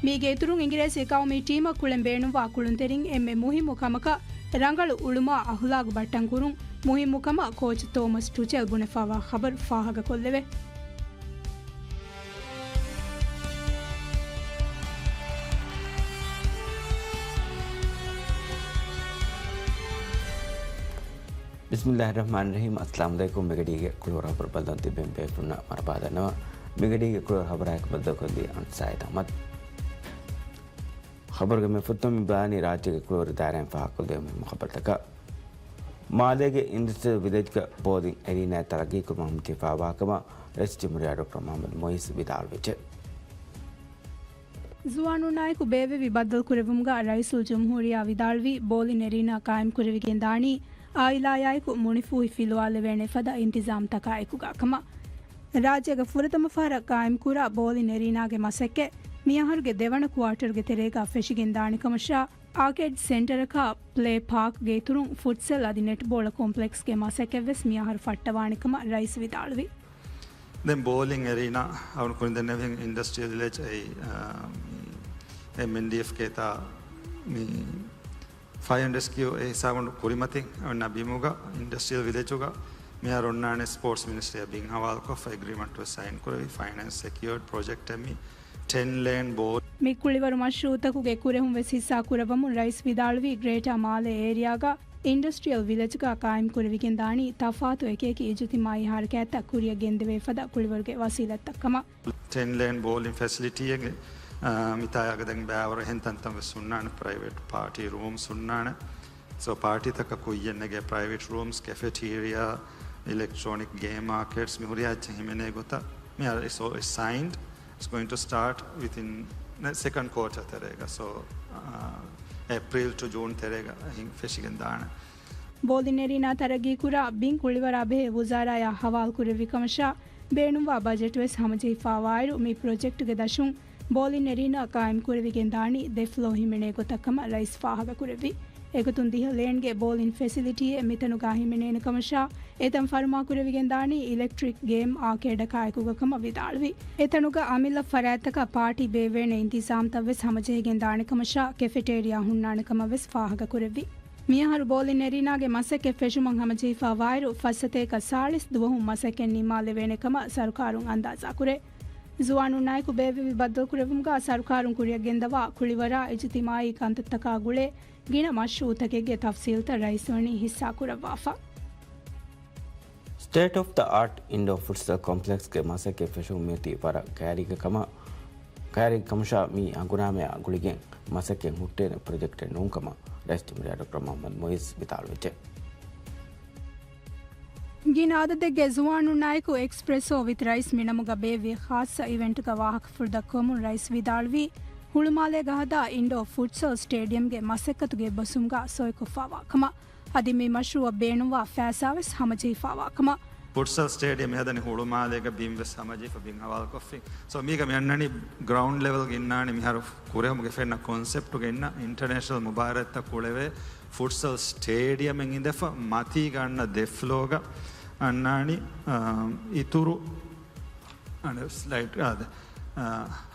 މީގެ އިތުރުން އިނގިރޭސި ޤައުމީ ޓީމަށް ކުޅެން ބޭނުންވާ ކުޅުންތެރިން އެންމެ މުހިއްމު ކަމަކަށް ރަނގަޅު އުޅުމާ އަޚްލާގު ބައްޓަން ކުރުން މުހިއްމު ކަމަށް ކޯޗް ތޯމަސް ޓުޗެލް ބުނެފައިވާ ޚަބަރު ފާހަގަކޮށްލެވޭ. ބިސްމިއްލާހިއްރަޙްމާނިއްރަޙީމް. އައްސަލާމު ޢަލައިކުމް. މިގަޑީގެ ކުޅިވަރު ޚަބަރު ބައްލަވަން ތިބެން ބޭފުޅުންނަށް މަރުޙަބާ ދަންނަވަން. މިގަޑީގެ ކުޅިވަރު ޚަބަރާއެކު ބައްދަލުކޮށްލީ އަންސާއިދް އަޙްމަދު. ޚަބަރުގެ މި ފުރަތަމަ ބަޔާނީ ރާއްޖޭގެ ކުޅިވަރު ދާއިރާއިން ފާހަގަކޮށްލެވޭ މުހިއްމު ޚަބަރުތަކަށް. މާލޭގެ އިންޑަސްޓްރިއަލް ވިލެޖްގަ ބޯލިން އެރީނާ ތަރައްގީކުރުމަށް ހަމަޖެހިފައިވާ ކަމަށް ރައީސުލްޖުމްހޫރިއްޔާ ޑޮކްޓަރ މުޙައްމަދު މުޢިއްޒު ވިދާޅުވެއްޖެ. ޒުވާނުންނާއެކު ބޭއްވެވި ބައްދަލުކުރެއްވުމުގަ ރައީސުލްޖުމްހޫރިއްޔާ ވިދާޅުވީ، ބޯލިން އެރީނާ ޤާއިމްކުރެވިގެން ދާނީ އާއިލާއާއެކު މުނިފޫހި ފިލުވާލެވޭނެ ފަދަ އިންތިޒާމްތަކާއެކުގަ ކަމަށް. ރާއްޖޭގަ ފުރަތަމަ ފަހަރަށް ޤާއިމްކުރާ ބޯލިން އެރީނާގެ މަސައްކަތް މިއަހަރުގެ ދެވަނަ ކުއާޓަރުގެ ތެރޭގަ ފެށިގެން ދާނެ ކަމަށާ، އާކޭޑް ސެންޓަރަކާ، ޕްލޭ ޕާކްގެ އިތުރުން ފުޓްސަލް އަދި ނެޓްބޯޅަ ކޮމްޕްލެކްސްގެ މަސައްކަތްވެސް މިއަހަރު ފައްޓަވާނެ ކަމަށް ރައީސް ވިދާޅުވި. ދެން ބޯލިން އެރީނާ އަޅުގަނޑު ކުރިން ދެންނެވިހެން އިންޑަސްޓްރިއަލް ވިލެޖް އެއީ، އާ، މި އެމްއެންޑީއެފް ކޭތާ މި ފައި އެންޑް ރެސްކިއު އެ ހިސާބުން ކުރިމަތިން އޮންނަ ބިމުގަ އިންޑަސްޓްރިއަލް ވިލެޖުގަ މިހާރު އޮންނާނެ ސްޕޯޓްސް މިނިސްޓްރީއާ ބިން ހަވާލުކޮށްފަ އެގްރިމަންޓް ވެސް ސައިން ކުރެވި ފައިނޭންސް ސެކިއޯޑް ޕްރޮޖެކްޓެއް މި ޓެން ލޭން ބޯލް. މި ކުޅިވަރު މަޝްރޫއުތަކުގެ ކުރެހުން ވެސް ހިއްސާ ކުރައްވަމުން ރައީސް ވިދާޅުވީ، ގްރޭޓާ މާލޭ އޭރިއާގަ އިންޑަސްޓްރިއަލް ވިލެޖްގަ ޤާއިމް ކުރެވިގެން ދާނީ ތަފާތު އެކި އެކި އިޖުތިމާއީ ހަރަކާތްތައް ކުރިއަށް ގެންދެވޭ ފަދަ ކުޅިވަރުގެ ވަސީލަތްތައް ކަމަށް. ޓެން ލޭން ބޯލިން ފެސިލިޓީއެއް، އާ، މިތާ އަގަދަން ބައިވަރު އެހެން ތަންތަން ވެސް ހުންނާނެ، ޕްރައިވެޓް ޕާޓީ ރޫމްސް ހުންނާނެ. ސޯ ޕާޓީތަކަށް ކުއްޔަށް ނެގޭ ޕްރައިވެޓް ރޫމްސް، ކެފެޓޭރިއާ، އިލެކްޓްރޯނިކް ގޭމް އާކޭޑްސް މިހުރިހާ އެއްޗެއް ހިމެނޭ ގޮތަށް މި އަށް އިސް އޯ އިސް ސައިންޑް. It's going to start within the second quarter ތެރޭގަ. ސޯ، އާ، އޭޕްރީލް ޓު ޖޫން ތެރޭގަ ހިން ފެށިގެން ދާނެ. ބޯލިން އެރީނާ ތަރައްގީކުރާ ބިން ކުޅިވަރާ ބެހޭ ވުޒާރާއާ ހަވާލު ކުރެއްވި ކަމަށާ، ބޭނުންވާ ބަޖެޓް ވެސް ހަމަޖެހިފާވާއިރު، މި ޕްރޮޖެކްޓުގެ ދަށުން ބޯލިން އެރީނާ ޤާއިމް ކުރެވިގެން ދާނީ ދެ ފްލޯ ހިމެނޭ ގޮތަށް ކަމަށް ރައީސް ފާހަގަ ކުރެއްވި. އެގޮތުން ދިހަ ލޭންގެ ބޯލިން ފެސިލިޓީއެއް މިތަނުގަ ހިމެނޭނެ ކަމަށާ، އެތަން ފަރުމާ ކުރެވިގެން ދާނީ އިލެކްޓްރިކް ގޭމް އާކޭޑަކާއެކުގަ ކަމަށް ވިދާޅުވި. އެތަނުގަ އަމިއްލަ ފަރާތްތަކަށް ޕާޓީ ބޭއްވޭނެ އިންތިޒާމްތައް ވެސް ހަމަޖެހިގެން ދާނެ ކަމަށާ، ކެފެޓޭރިއާ ހުންނާނެ ކަމަށް ވެސް ފާހަގަ ކުރެއްވި. މިއަހަރު ބޯލިން އެރީނާގެ މަސައްކަތް ފެށުމަށް ހަމަޖެހިފާވާއިރު، ފައްސަތޭކަ ސާޅީސް ދުވަހުން މަސައްކަތް ނިންމާލެވޭނެ ކަމަށް ސަރުކާރުން އަންދާޒާކުރޭ. ޒުވާނުންނާއެކު ބޭއްވެވި ބައްދަލުކުރެއްވުމުގަ ސަރުކާރުން ކުރިއަށް ގެންދަވާ ކުޅިވަރާ އިޖުތިމާއީ ކަންތައްތަކާ ގުޅޭ ގިނަ މަޝްރޫއުތަކެއްގެ ތަފްސީލްތައް ރައީސްވަނީ ހިއްސާ ކުރައްވާފަ. ސްޓޭޓް އޮފް ދަ އާޓް އިންޑޯ ފުޓްސަލް ކޮމްޕްލެކްސްގެ މަސައްކަތް ފެށުން މިއޮތީ ވަރަށް ގާތްގަނޑަކަށް ކަމަށް، ގާތްގަނޑަކަށް ކަމަށާ މި ހަނގުރާމައާ ގުޅިގެން މަސައްކަތް ހުއްޓޭނެ ޕްރޮޖެކްޓެއް ނޫން ކަމަށް ރައީސް ޖުމްހޫރިއްޔާ ޑޮކްޓަރ މުޙައްމަދު މުޢިއްޒު ވިދާޅުވެއްޖެ. ގިނަ އަދަދެއްގެ ޒުވާނުންނާއެކު އެކްސްޕްރެސޯ ވިތް ރައީސް މިނަމުގަ ބޭއްވި ޚާއްޞަ އިވެންޓްގަ ވާހަކަފުޅު ދައްކަވަމުން ރައީސް ވިދާޅުވީ، ހުޅުމާލޭގަ ހަދާ އިންޑޯ ފުޓްސަލް ސްޓޭޑިއަމްގެ މަސައްކަތުގެ އެއްބަސްވުމުގަ ސޮއިކޮށްފާވާ ކަމަށް. އަދި މި މަޝްރޫއަށް ބޭނުންވާ ފައިސާ ވެސް ހަމަޖެހިފާވާ ކަމަށް. ފުޓްސަލް ސްޓޭޑިއަމް މިހަދަނީ ހުޅުމާލޭގަ ބިން ވެސް ހަމަޖެހިފަ ބިން ހަވާލުކޮށްފި. ސޯ މީގަ މި އަންނަނީ ގްރައުންޑް ލެވެލްގަ އިންނާނެ މިހާރު ކުރެހުމުގެ ފެންނަ ކޮންސެޕްޓުގަ އިންނަ އިންޓަރނޭޝަނަލް މުބާރާތްތައް ކުޅެވޭ ފުޓްސަލް ސްޓޭޑިއަމެއް އިނދެފަ މަތީގަ އަންނަ ދެ ފްލޯގަ އަންނާނީ، އާ، އިތުރު އަނެއް ސްލައިޑް އާދެ، އާ،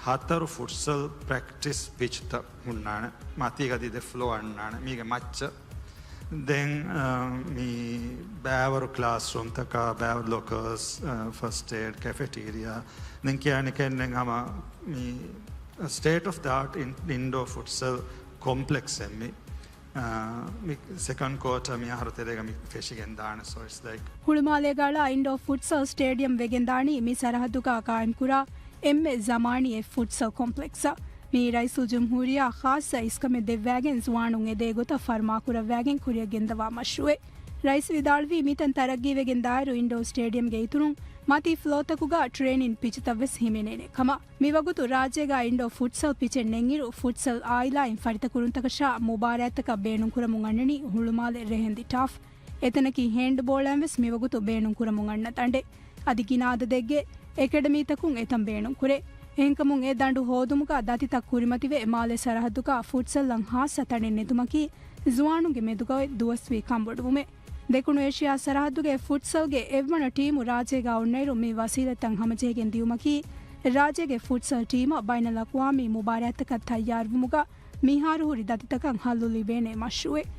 ހަތަރު ފުޓްސަލް ޕްރެކްޓިސް ޕިޗްތައް ހުންނާނެ. މަތީގަ އަދި ދެ ފްލޯ އަންނާނެ. މީގެ މައްޗަށް ދެން، އާ، މި ބައިވަރު ކްލާސްރޫމްތަކާ، ބައިވަރު ލޮކަރސް، އާ، ފަސްޓް އޭޑް، ކެފެޓޭރިއާ، ދެން ކިޔާނެ ކެންނެން ހަމަ މި ސްޓޭޓް އޮފް ދަ އާޓް އިން-، އިންޑޯ ފުޓްސަލް ކޮމްޕްލެކްސް އެއް މި، އާ، މި ސެކަންޑް ކޯޓަ މި އަހަރު ތެރޭގަ މި ފެށިގެން ދާނެ. So it's like ހުޅުމާލޭގަ އަޅާ އިންޑޯ ފުޓްސަލް ސްޓޭޑިއަމް ވެގެން ދާނީ މި ސަރަހައްދުގަ ޤާއިމްކުރާ އެންމެ ޒަމާނީ އެއް ފުޓްސަލް ކޮމްޕްލެކްސްއަށް. މިއީ ރައީސުލްޖުމްހޫރިއްޔާ ޚާއްޞަ އިސްކަމެއް ދެއްވާގެން ޒުވާނުން އެދޭ ގޮތަށް ފަރުމާކުރައްވާގެން ކުރިއަށް ގެންދަވާ މަޝްރޫއެއް. ރައީސް ވިދާޅުވީ، މިތަން ތަރައްގީވެގެން ދާއިރު އިންޑޯ ސްޓޭޑިއަމްގެ އިތުރުން މަތީ ފްލޯތަކުގަ ޓްރޭނިން ޕިޗުތައް ވެސް ހިމެނޭނެ ކަމަށް. މިވަގުތު ރާއްޖޭގަ އިންޑޯ ފުޓްސަލް ޕިޗެއް ނެތްއިރު، ފުޓްސަލް އާއިލާއިން ފަރިތަކުރުންތަކަށާ މުބާރާތްތަކަށް ބޭނުންކުރަމުން އަންނަނީ ހުޅުމާލެ ރޭހަންދި ޓާފް. އެތަނަކީ ހޭންޑްބޯޅައިން ވެސް މިވަގުތު ބޭނުންކުރަމުން އަންނަ ތަނޑެއް. އަދި ގިނަ އަދަދެއްގެ އެކަޑަމީތަކުން އެތަން ބޭނުންކުރޭ. އެހެންކަމުން އެ ދަނޑު ހޯދުމުގަ ދަތިތައް ކުރިމަތިވެ، މާލެ ސަރަހައްދުގަ ފުޓްސަލްއަށް ހާއްސަ ތަނެއް ނެތުމަކީ ޒުވާނުންގެ މެދުގައި ދުވަސްވީ ކަންބޮޑުވުމެއް. ދެކުނު އޭޝިޔާ ސަރަހައްދުގެ ފުޓްސަލްގެ އެއްވަނަ ޓީމު ރާއްޖޭގަ އޮންނައިރު މި ވަސީލަތްތައް ހަމަޖެހިގެން ދިޔުމަކީ، ރާއްޖޭގެ ފުޓްސަލް ޓީމަށް ބައިނަލްއަޤްވާމީ މުބާރާތްތަކަށް ތައްޔާރުވުމުގަ މިހާރު ހުރި ދަތިތަކަށް ހައްލު ލިބޭނެ މަޝްރޫއެއް.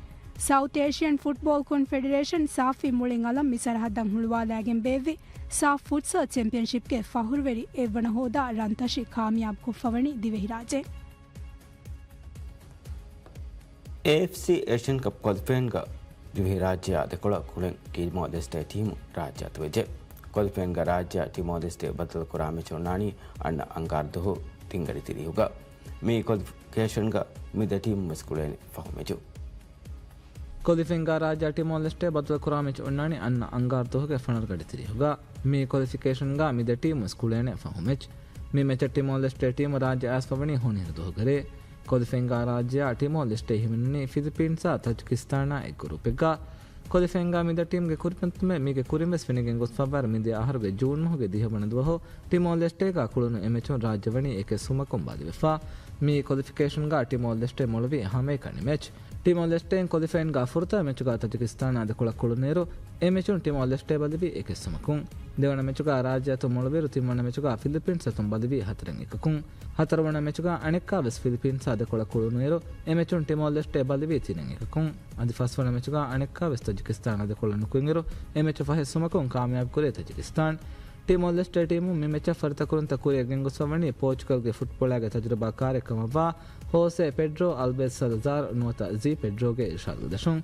ސައުތް އޭޝިއަން ފުޓްބޯލް ކޮންފެޑެރޭޝަން، ސާފީ، މުޅިން އަލަށް މި ސަރަހައްދަށް ހުޅުވާލާގެން ބޭއްވި ސާފް ފުޓްސަލް ޗެމްޕިއަންޝިޕްގެ ފަޚުރުވެރި އެއްވަނަ ހޯދާ ރަންތަށި ކާމިޔާބުކޮށްފަވަނީ ދިވެހިރާއްޖެ. އޭއެފްސީ އޭޝިއަން ކަޕް ކޮލިފައިންގަ ދިވެހިރާއްޖެއާ ދެކޮޅަށް ކުޅެން ޓީމޯ ލެސްޓޭ ޓީމު ރާއްޖެ އަތުވެއްޖެ. ކޮލިފައިންގަ ރާއްޖެއާ ޓީމޯ ލެސްޓޭ ބައްދަލުކުރާ މެޗް އޮންނާނީ އަންނަ އަންގާރަ ދުވަހު ތިންގަޑި ތިރީހުގަ. މި ކޮލިފިކޭޝަންގަ މި ދެ ޓީމުން ވެސް ކުޅޭނެ ފަހު މެޗު. ކޮލިފައިންގަ ރާއްޖެއާ ޓީމޯ ލެސްޓޭ ބައްދަލުކުރާ މެޗް އޮންނާނީ އަންނަ އަންގާރަ ދުވަހުގެ ފަނަރަ ގަޑި ތިރީހުގަ. މި ކޮލިފިކޭޝަންގަ މި ދެ ޓީމުން ވެސް ކުޅޭނެ ފަހު މެޗް. މި މެޗަށް ޓީމޯ ލެސްޓޭ ޓީމު ރާއްޖެ އައިސްފަވަނީ ހޮނިހަރު ދުވަހުގެ ރޭ. ކޮލިފައިންގާ ރާއްޖެއާ ޓީމޯ ލެސްޓޭ ހިމެނުނީ ފިލިޕީންސާ ތަޖިކިސްތާނާ އެއް ގްރޫޕެއްގަ. ކޮލިފައިންގާ މި ދެ ޓީމުގެ ކުރިމަތިލުމެއް މީގެ ކުރިން ވެސް ފެނިގެން ގޮސްފައިވާއިރު މިދިޔަ އަހަރުގެ ޖޫން މަހުގެ ދިހަ ވަނަ ދުވަހު ޓީމޯ ލެސްޓޭގާ ކުޅުނު އެ މެޗުން ރާއްޖެ ވަނީ އެކެއް ސުމަކުން ބަދިވެފަ. މި ކޮލިފިކޭޝަންގާ ޓީމޯ ލެސްޓޭ މޮޅުވީ ހަމައެކަނި މެޗް. ޓީމޯ ލެސްޓޭއިން ކޮލިފައިންގާ ފުރަތަމަ މެޗުގާ ތަޖިކިސްތާނާ ދެކޮޅަށް ކުޅުނުއިރު އެ މެޗުން ޓީމޯ ލެސްޓޭ ބަލިވީ އެކެއް ސުމަކުން. ދެވަނަ މެޗުގަ ރާއްޖެ އަތުން މޮޅުވިއިރު ތިންވަނަ މެޗުގަ ފިލިޕީންސް އަތުން ބަލިވީ ހަތަރެއް އެކަކުން. ހަތަރުވަނަ މެޗުގަ އަނެއްކާވެސް ފިލިޕީންސާ ދެކޮޅަށް ކުޅުނުއިރު، އެ މެޗުން ޓިމޯ ލެސްޓޭ ބަލިވީ ތިނެއް އެކަކުން. އަދި ފަސްވަނަ މެޗުގަ އަނެއްކާވެސް ތަޖިކިސްތާނާ ދެކޮޅަށް ނުކުތްއިރު، އެ މެޗު ފަހެއް ސުމަކުން ކާމިޔާބު ކުރޭ ތަޖިކިސްތާން. ޓިމޯ ލެސްޓޭ ޓީމުން މި މެޗަށް ފަރިތަކުރުންތައް ކުރިއަށް ގެންގޮސްފަވަނީ ޕޯޗުގަލްގެ ފުޓްބޯޅައިގެ ތަޖުރިބާކާރެއް ކަމަށްވާ ހޯސޭ ޕެޑްރޯ އަލްވޭސް ސަލަޒާރް ނުވަތަ ޒީ ޕެޑްރޯގެ އިރުޝާދުގެ ދަށުން.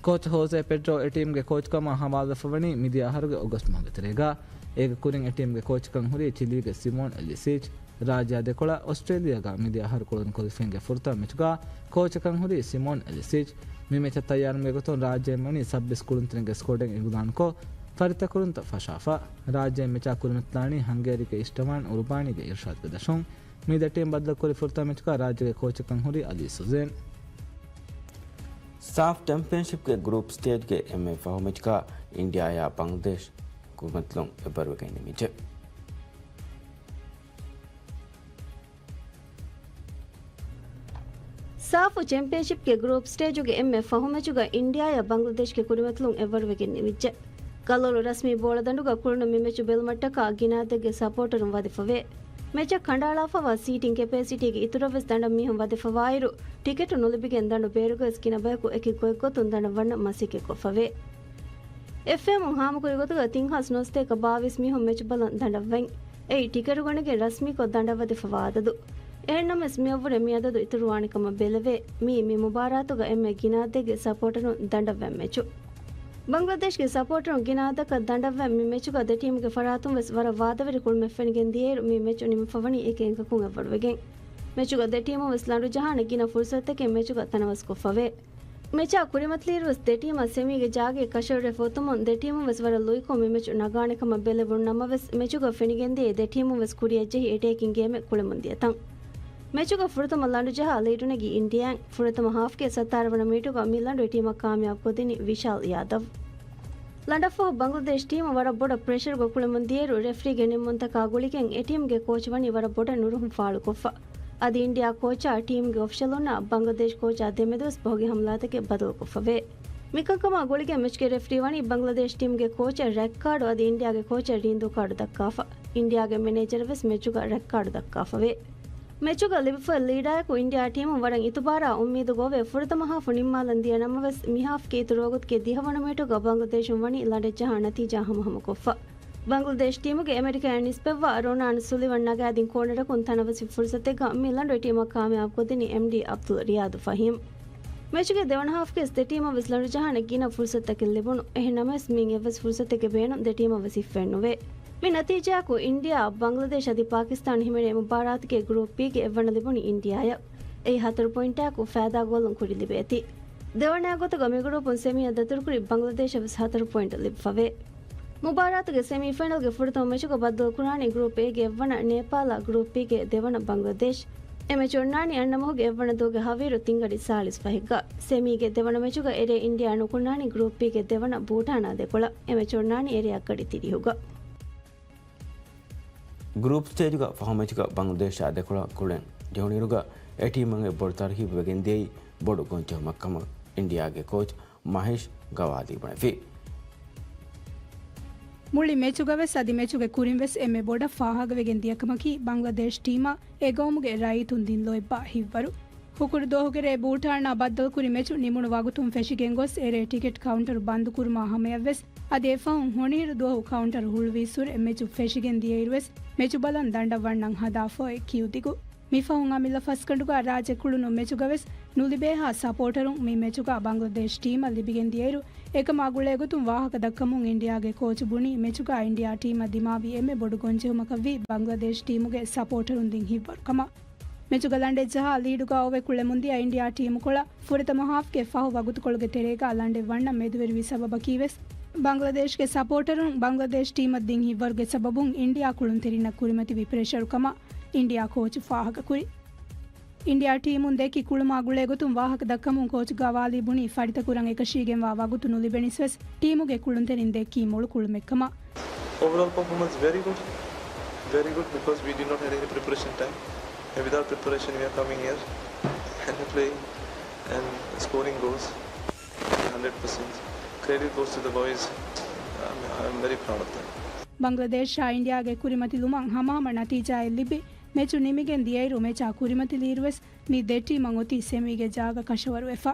ކޯޗު ހޯސޭ ޕެޑްރޯ އެ ޓީމްގެ ކޯޗުކަމާ ހަވާލުވެފަވަނީ މިދިޔަ އަހަރުގެ އޮގަސްޓް މަހުގެ ތެރޭގަ. އޭގެ ކުރިން އެ ޓީމްގެ ކޯޗުކަން ހުރީ ޗިލީގެ ސިމޯން އެލިސީޗް. ރާއްޖެއާ ދެކޮޅަށް އޮސްޓްރޭލިއާގަ މިދިޔަ އަހަރު ކުޅުނު ކޮލިފައިންގެ ފުރަތަމަ މެޗުގަ ކޯޗަކަން ހުރީ ސިމޯން އެލިސީޗް. މި މެޗަށް ތައްޔާރުވުމުގެ ގޮތުން ރާއްޖެއިން ވަނީ ސައްބީސް ކުޅުންތެރިންގެ ސްކޮޑެއް އިއުލާންކޮށް، ފަރިތަކުރުންތައް ފަށާފަ. ރާއްޖެއިން މެޗާ ކުރިމަތިލާނީ ހަންގޭރީގެ އިޝްޓަވާން އުރުބާނީގެ އިރުޝާދުގެ ދަށުން. މި ދެ ޓީމް ބައްދަލުކުރި ފުރަތަމަ މެޗުގަ ރާއްޖޭގެ ކޯޗަކަން ހުރީ އަލީ ސުޒޭން. ސާފް ޗެމްޕިއަންޝިޕްގެ ގްރޫޕް ސްޓޭޖްގެ އެންމެ ފަހު މެޗުގަ އިންޑިއާއާ ބަނގްލަދޭޝް ކުރިމަތިލުން އެއްވަރުވެގެން ނިމިއްޖެ. ސާފު ޗެމްޕިއަންޝިޕްގެ ގްރޫޕް ސްޓޭޖުގެ އެންމެ ފަހު މެޗުގަ އިންޑިއާއާ ބަނގްލަދޭޝްގެ ކުރިމަތިލުން އެއްވަރުވެގެން ނިމިއްޖެ. ކަލޯޅު ރަސްމީ ބޯޅަދަނޑުގަ ކުޅުނު މި މެޗު ބެލުމަށްޓަކާ ގިނަ އަދަދެއްގެ ސަޕޯޓަރުން ވަދެފަވޭ. މެޗަށް ކަނޑައަޅާފަވާ ސީޓިން ކެޕޭސިޓީގެ އިތުރަށްވެސް ދަނޑަށް މީހުން ވަދެފަވާއިރު، ޓިކެޓު ނުލިބިގެން ދަނޑު ބޭރުގަވެސް ގިނަ ބަޔަކު އެކި ގޮތްގޮތުން ދަނޑަށް ވަންނަން މަސައްކަތްކޮށްފަވޭ. އެފްއޭއެމުން ހާމަކުރި ގޮތުގަ ތިން ހާސް ނުވަސަތޭކަ ބާވީސް މީހުން މެޗު ބަލަން ދަނޑަށް ވަން. އެއީ ޓިކެޓު ގަނެގެން ރަސްމީކޮށް ދަނޑަށް ވަދެފަވާ އަދަދު. އެހެންނަމަވެސް މިއަށްވުރެ މި އަދަދު އިތުރުވާނެ ކަމަށް ބެލެވޭ. މިއީ މި މުބާރާތުގަ އެންމެ ގިނަ އަދަދެއްގެ ސަޕޯޓަރުން ދަނޑަށް ވަން މެޗު. ބަނގްލަދޭޝްގެ ސަޕޯޓަރުން ގިނަ އަދަދަކަށް ދަނޑަށް ވަން މި މެޗުގަ ދެ ޓީމުގެ ފަރާތުން ވެސް ވަރަށް ވާދަވެރި ކުޅުމެއް ފެނިގެން ދިޔައިރު މި މެޗު ނިމިފަވަނީ އެކެއް އެކަކުން އެއްވަރުވެގެން. މެޗުގަ ދެ ޓީމުން ވެސް ލަނޑު ޖަހާނެ ގިނަ ފުރުސަތުތަކެއް މެޗުގަ ތަނަވަސްކޮށްފަވޭ. މެޗާ ކުރިމަތިލިއިރުވެސް ދެ ޓީމަށް ސެމީގެ ޖާގައެއް ކަށަވަރުވެފަ އޮތުމުން ދެ ޓީމުން ވެސް ވަރަށް ލުއިކޮށް މި މެޗު ނަގާނެ ކަމަށް ބެލެވުނު ނަމަވެސް، މެޗުގަ ފެނިގެންދިޔަ ދެ ޓީމުން ވެސް ކުރިއަށްޖެހި އެޓޭކިން ގޭމެއް ކުޅެމުން ދިޔަތަން. މެޗުގަ ފުރަތަމަ ލަނޑު ޖަހާ ލީޑު ނެގި އިންޑިއާއިން. ފުރަތަމަ ހާފްގެ ސަތާރަ ވަނަ މިނިޓުގަ މި ލަނޑު އެ ޓީމަށް ކާމިޔާބު ކޮށްދިނީ ވިޝާލް ޔާދަވް. ލަނޑަށްފަހު ބަނގްލަދޭޝް ޓީމު ވަރަށް ބޮޑަށް ޕްރެޝަރުގަ ކުޅެމުން ދިޔައިރު ރެފްރީގެ ނިންމުންތަކާ ގުޅިގެން އެ ޓީމުގެ ކޯޗު ވަނީ ވަރަށް ބޮޑަށް ނުރުހުން ފާޅުކޮށްފަ. އަދި އިންޑިއާ ކޯޗާ ޓީމުގެ އޮފިޝަލުންނާ ބަނގްލަދޭޝް ކޯޗާ ދެމެދުވެސް ބަހުގެ ހަމަލާތަކެއް ބަދަލުކޮށްފަވޭ. މިކަންކަމާ ގުޅިގެން މެޗުގެ ރެފްރީ ވަނީ ބަނގްލަދޭޝް ޓީމުގެ ކޯޗަށް ރެޑް ކާޑު އަދި އިންޑިއާގެ ކޯޗަށް ރީނދޫ ކާޑު ދައްކާފަ. އިންޑިއާގެ މެނޭޖަރަށް ވެސް މެޗުގަ ރެޑް ކާޑު ދައްކާފަވޭ. މެޗުގަ ލިބިފައި ލީޑާއަކު އިންޑިއާ ޓީމުން ވަރަށް އިތުބާރާ އުއްމީދުގަ އޮވޭ ފުރަތަމަ ހާފު ނިންމާލަން ދިޔަ ނަމަވެސް، މި ހާފްގެ އިތުރު ވަގުތުގެ ދިހަވަނަ މިނިޓުގަ ބަނގްލަދޭޝުން ވަނީ ލަނޑެއް ޖަހާ ނަތީޖާ ހަމަހަމަކޮށްފަ. ބަނގްލަދޭޝް ޓީމުގެ އެމެރިކާއަށް ނިސްބަތްވާ ރޮނާން ސުލިވަން ނަގާދިން ކޯނަރަކުން ތަނަވަސްވި ފުރުސަތެއްގަ މި ލަނޑު އެ ޓީމަށް ކާމިޔާބު ކޮށްދިނީ އެމްޑީ އަބްދުލް ރިޔާދު ފަހީމް. މެޗުގެ ދެވަނަ ހާފްގެ ދެ ޓީމަށް ވެސް ލަނޑު ޖަހާނެ ގިނަ ފުރުސަތުތަކެއް ލިބުނު. އެހެން ނަމަވެސް މިއިން އެއްވެސް ފުރުސަތެއްގެ ބޭނުން ދެ ޓީމަށް ވެސް ހިއްފައެއް ނުވޭ. މި ނަތީޖާއަކު އިންޑިއާ، ބަނގްލަދޭޝް އަދި ޕާކިސްތާން ހިމެނޭ މުބާރާތުގެ ގްރޫޕް ބީގެ އެއްވަނަ ލިބުނީ އިންޑިއާއަށް. އެއީ ހަތަރު ޕޮއިންޓާއެކު ފައިދާ ގޯލުން ކުރި ލިބޭތީ. ދެވަނައިގެ ގޮތުގަ މި ގްރޫޕުން ސެމީއަށް ދަތުރުކުރި ބަނގްލަދޭޝަށް ވެސް ހަތަރު ޕޮއިންޓް ލިބިފަވޭ. މުބާރާތުގެ ސެމީ ފައިނަލްގެ ފުރަތަމަ މެޗުގަ ބައްދަލުކުރާނީ ގްރޫޕް އޭގެ އެއްވަނަ ނޭޕާލާ، ގްރޫޕް ބީގެ ދެވަނަ ބަނގްލަދޭޝް. އެ މެޗު އޮންނާނީ އަންނަ މަހުގެ އެއްވަނަ ދުވަހުގެ ހަވީރު ތިންގަޑި ސާޅީސް ފަހެއްގަ. ސެމީގެ ދެވަނަ މެޗުގަ އެރޭ އިންޑިއާ ނުކުންނާނީ ގްރޫޕް ބީގެ ދެވަނަ ބޫޓާނާ ދެކޮޅަށް. އެ މެޗު އޮންނާނީ އެރެ އަށްގަޑި ތިރީހުގަ. ގްރޫޕް ސްޓޭޖުގަ ފަހު މެޗުގަ ބަނގްލަދޭޝާ ދެކޮޅަށް ކުޅެން ޖެހުނުއިރުގަ އެ ޓީމަށް އެއް ބޮޑު ތަރުހީބު ވެގެން ދިޔައީ ބޮޑު ގޮންޖެހުމަށް ކަމަށް އިންޑިއާގެ ކޯޗް މަހޭޝް ގަވާލީ ބުނެފި. މުޅި މެޗުގަވެސް އަދި މެޗުގެ ކުރިންވެސް އެންމެ ބޮޑަށް ފާހަގަވެގެން ދިޔަކަމަކީ ބަނގްލަދޭޝް ޓީމަށް އެ ގައުމުގެ ރައްޔިތުން ދިން ލޯތްބާ ހިތްވަރު. ހުކުރު ދުވަހުގެ ރޭ ބޫޓާނާ ބައްދަލުކުރި މެޗު ނިމުނު ވަގުތުން ފެށިގެން ގޮސް އެރޭ ޓިކެޓް ކައުންޓަރު ބަންދުކުރުމާ ހަމަޔަށްވެސް އަދި އެފަހުން ހޮނިހިރު ދުވަހު ކައުންޓަރު ހުޅުވީއްސުރެ މެޗު ފެށިގެން ދިޔައިރުވެސް މެޗު ބަލަން ދަނޑަށް ވަންނަން ހަދާފައޮތް ކިޔުދިގު. މިފަހުން އަމިއްލަ ފަސްގަނޑުގަ ރާއްޖެ ކުޅުނު މެޗުގަވެސް ނުލިބޭހާ ސަޕޯޓަރުން މި މެޗުގަ ބަނގްލަދޭޝް ޓީމަށް ލިބިގެން ދިޔައިރު، އެކަމާ ގުޅޭގޮތުން ވާހަކަ ދައްކަމުން އިންޑިއާގެ ކޯޗު ބުނީ މެޗުގަ އިންޑިއާ ޓީމަށް ދިމާވި އެންމެ ބޮޑު ގޮންޖެހުމަކަށްވީ ބަނގްލަދޭޝް ޓީމުގެ ސަޕޯޓަރުން ދިން ހިތްވަރު ކަމަށް. މެޗުގަ ލަނޑެއް ޖަހާ ލީޑުގަ އޮވެ ކުޅެމުންދިޔަ އިންޑިއާ ޓީމުކޮޅަށް ފުރަތަމަ ހާފްގެ ފަހު ވަގުތުކޮޅުގެ ތެރޭގަ ލަނޑެއް ވަންނަން މެދުވެރިވި ސަބަބަކީވެސް ބަނގްލަދޭޝްގެ ސަޕޯޓަރުން ބަނގްލަދޭޝް ޓީމަށް ދިން ހިތްވަރުގެ ސަބަބުން އިންޑިއާ ކުޅުންތެރިންނަށް ކުރިމަތިވި ޕްރެޝަރު ކަމަށް އިންޑިއާ ކޯޗު ފާހަގަކުރި. އިންޑިއާ ޓީމުން ދެއްކި ކުޅުމާ ގުޅޭގޮތުން ވާހަކަ ދައްކަމުން ކޯޗު ގަވާލީ ބުނީ ފަރިތަކުރަން އެކަށީގެންވާ ވަގުތު ނުލިބެނިސްވެސް ޓީމުގެ ކުޅުންތެރިން ދެއްކީ މޮޅު ކުޅުމެއްކަމަށް. Overall performance very good, very good because we did not had any preparation time. And without preparation, we are coming here and playing and scoring goals, hundred percent. Credit goes to the boys. I'm very proud of them. ބަންގްލަދޭޝާ އިންޑިއާގެ ކުރިމަތިލުމަށް ހަމަހަމަ ނަތީޖާއެއް ލިބި، މެޗު ނިމިގެން ދިޔައިރު މެޗާ ކުރިމަތިލިއިރުވެސް މި ދެ ޓީމަށް އޮތީ ސެމީގެ ޖާގަ ކަށަވަރުވެފަ.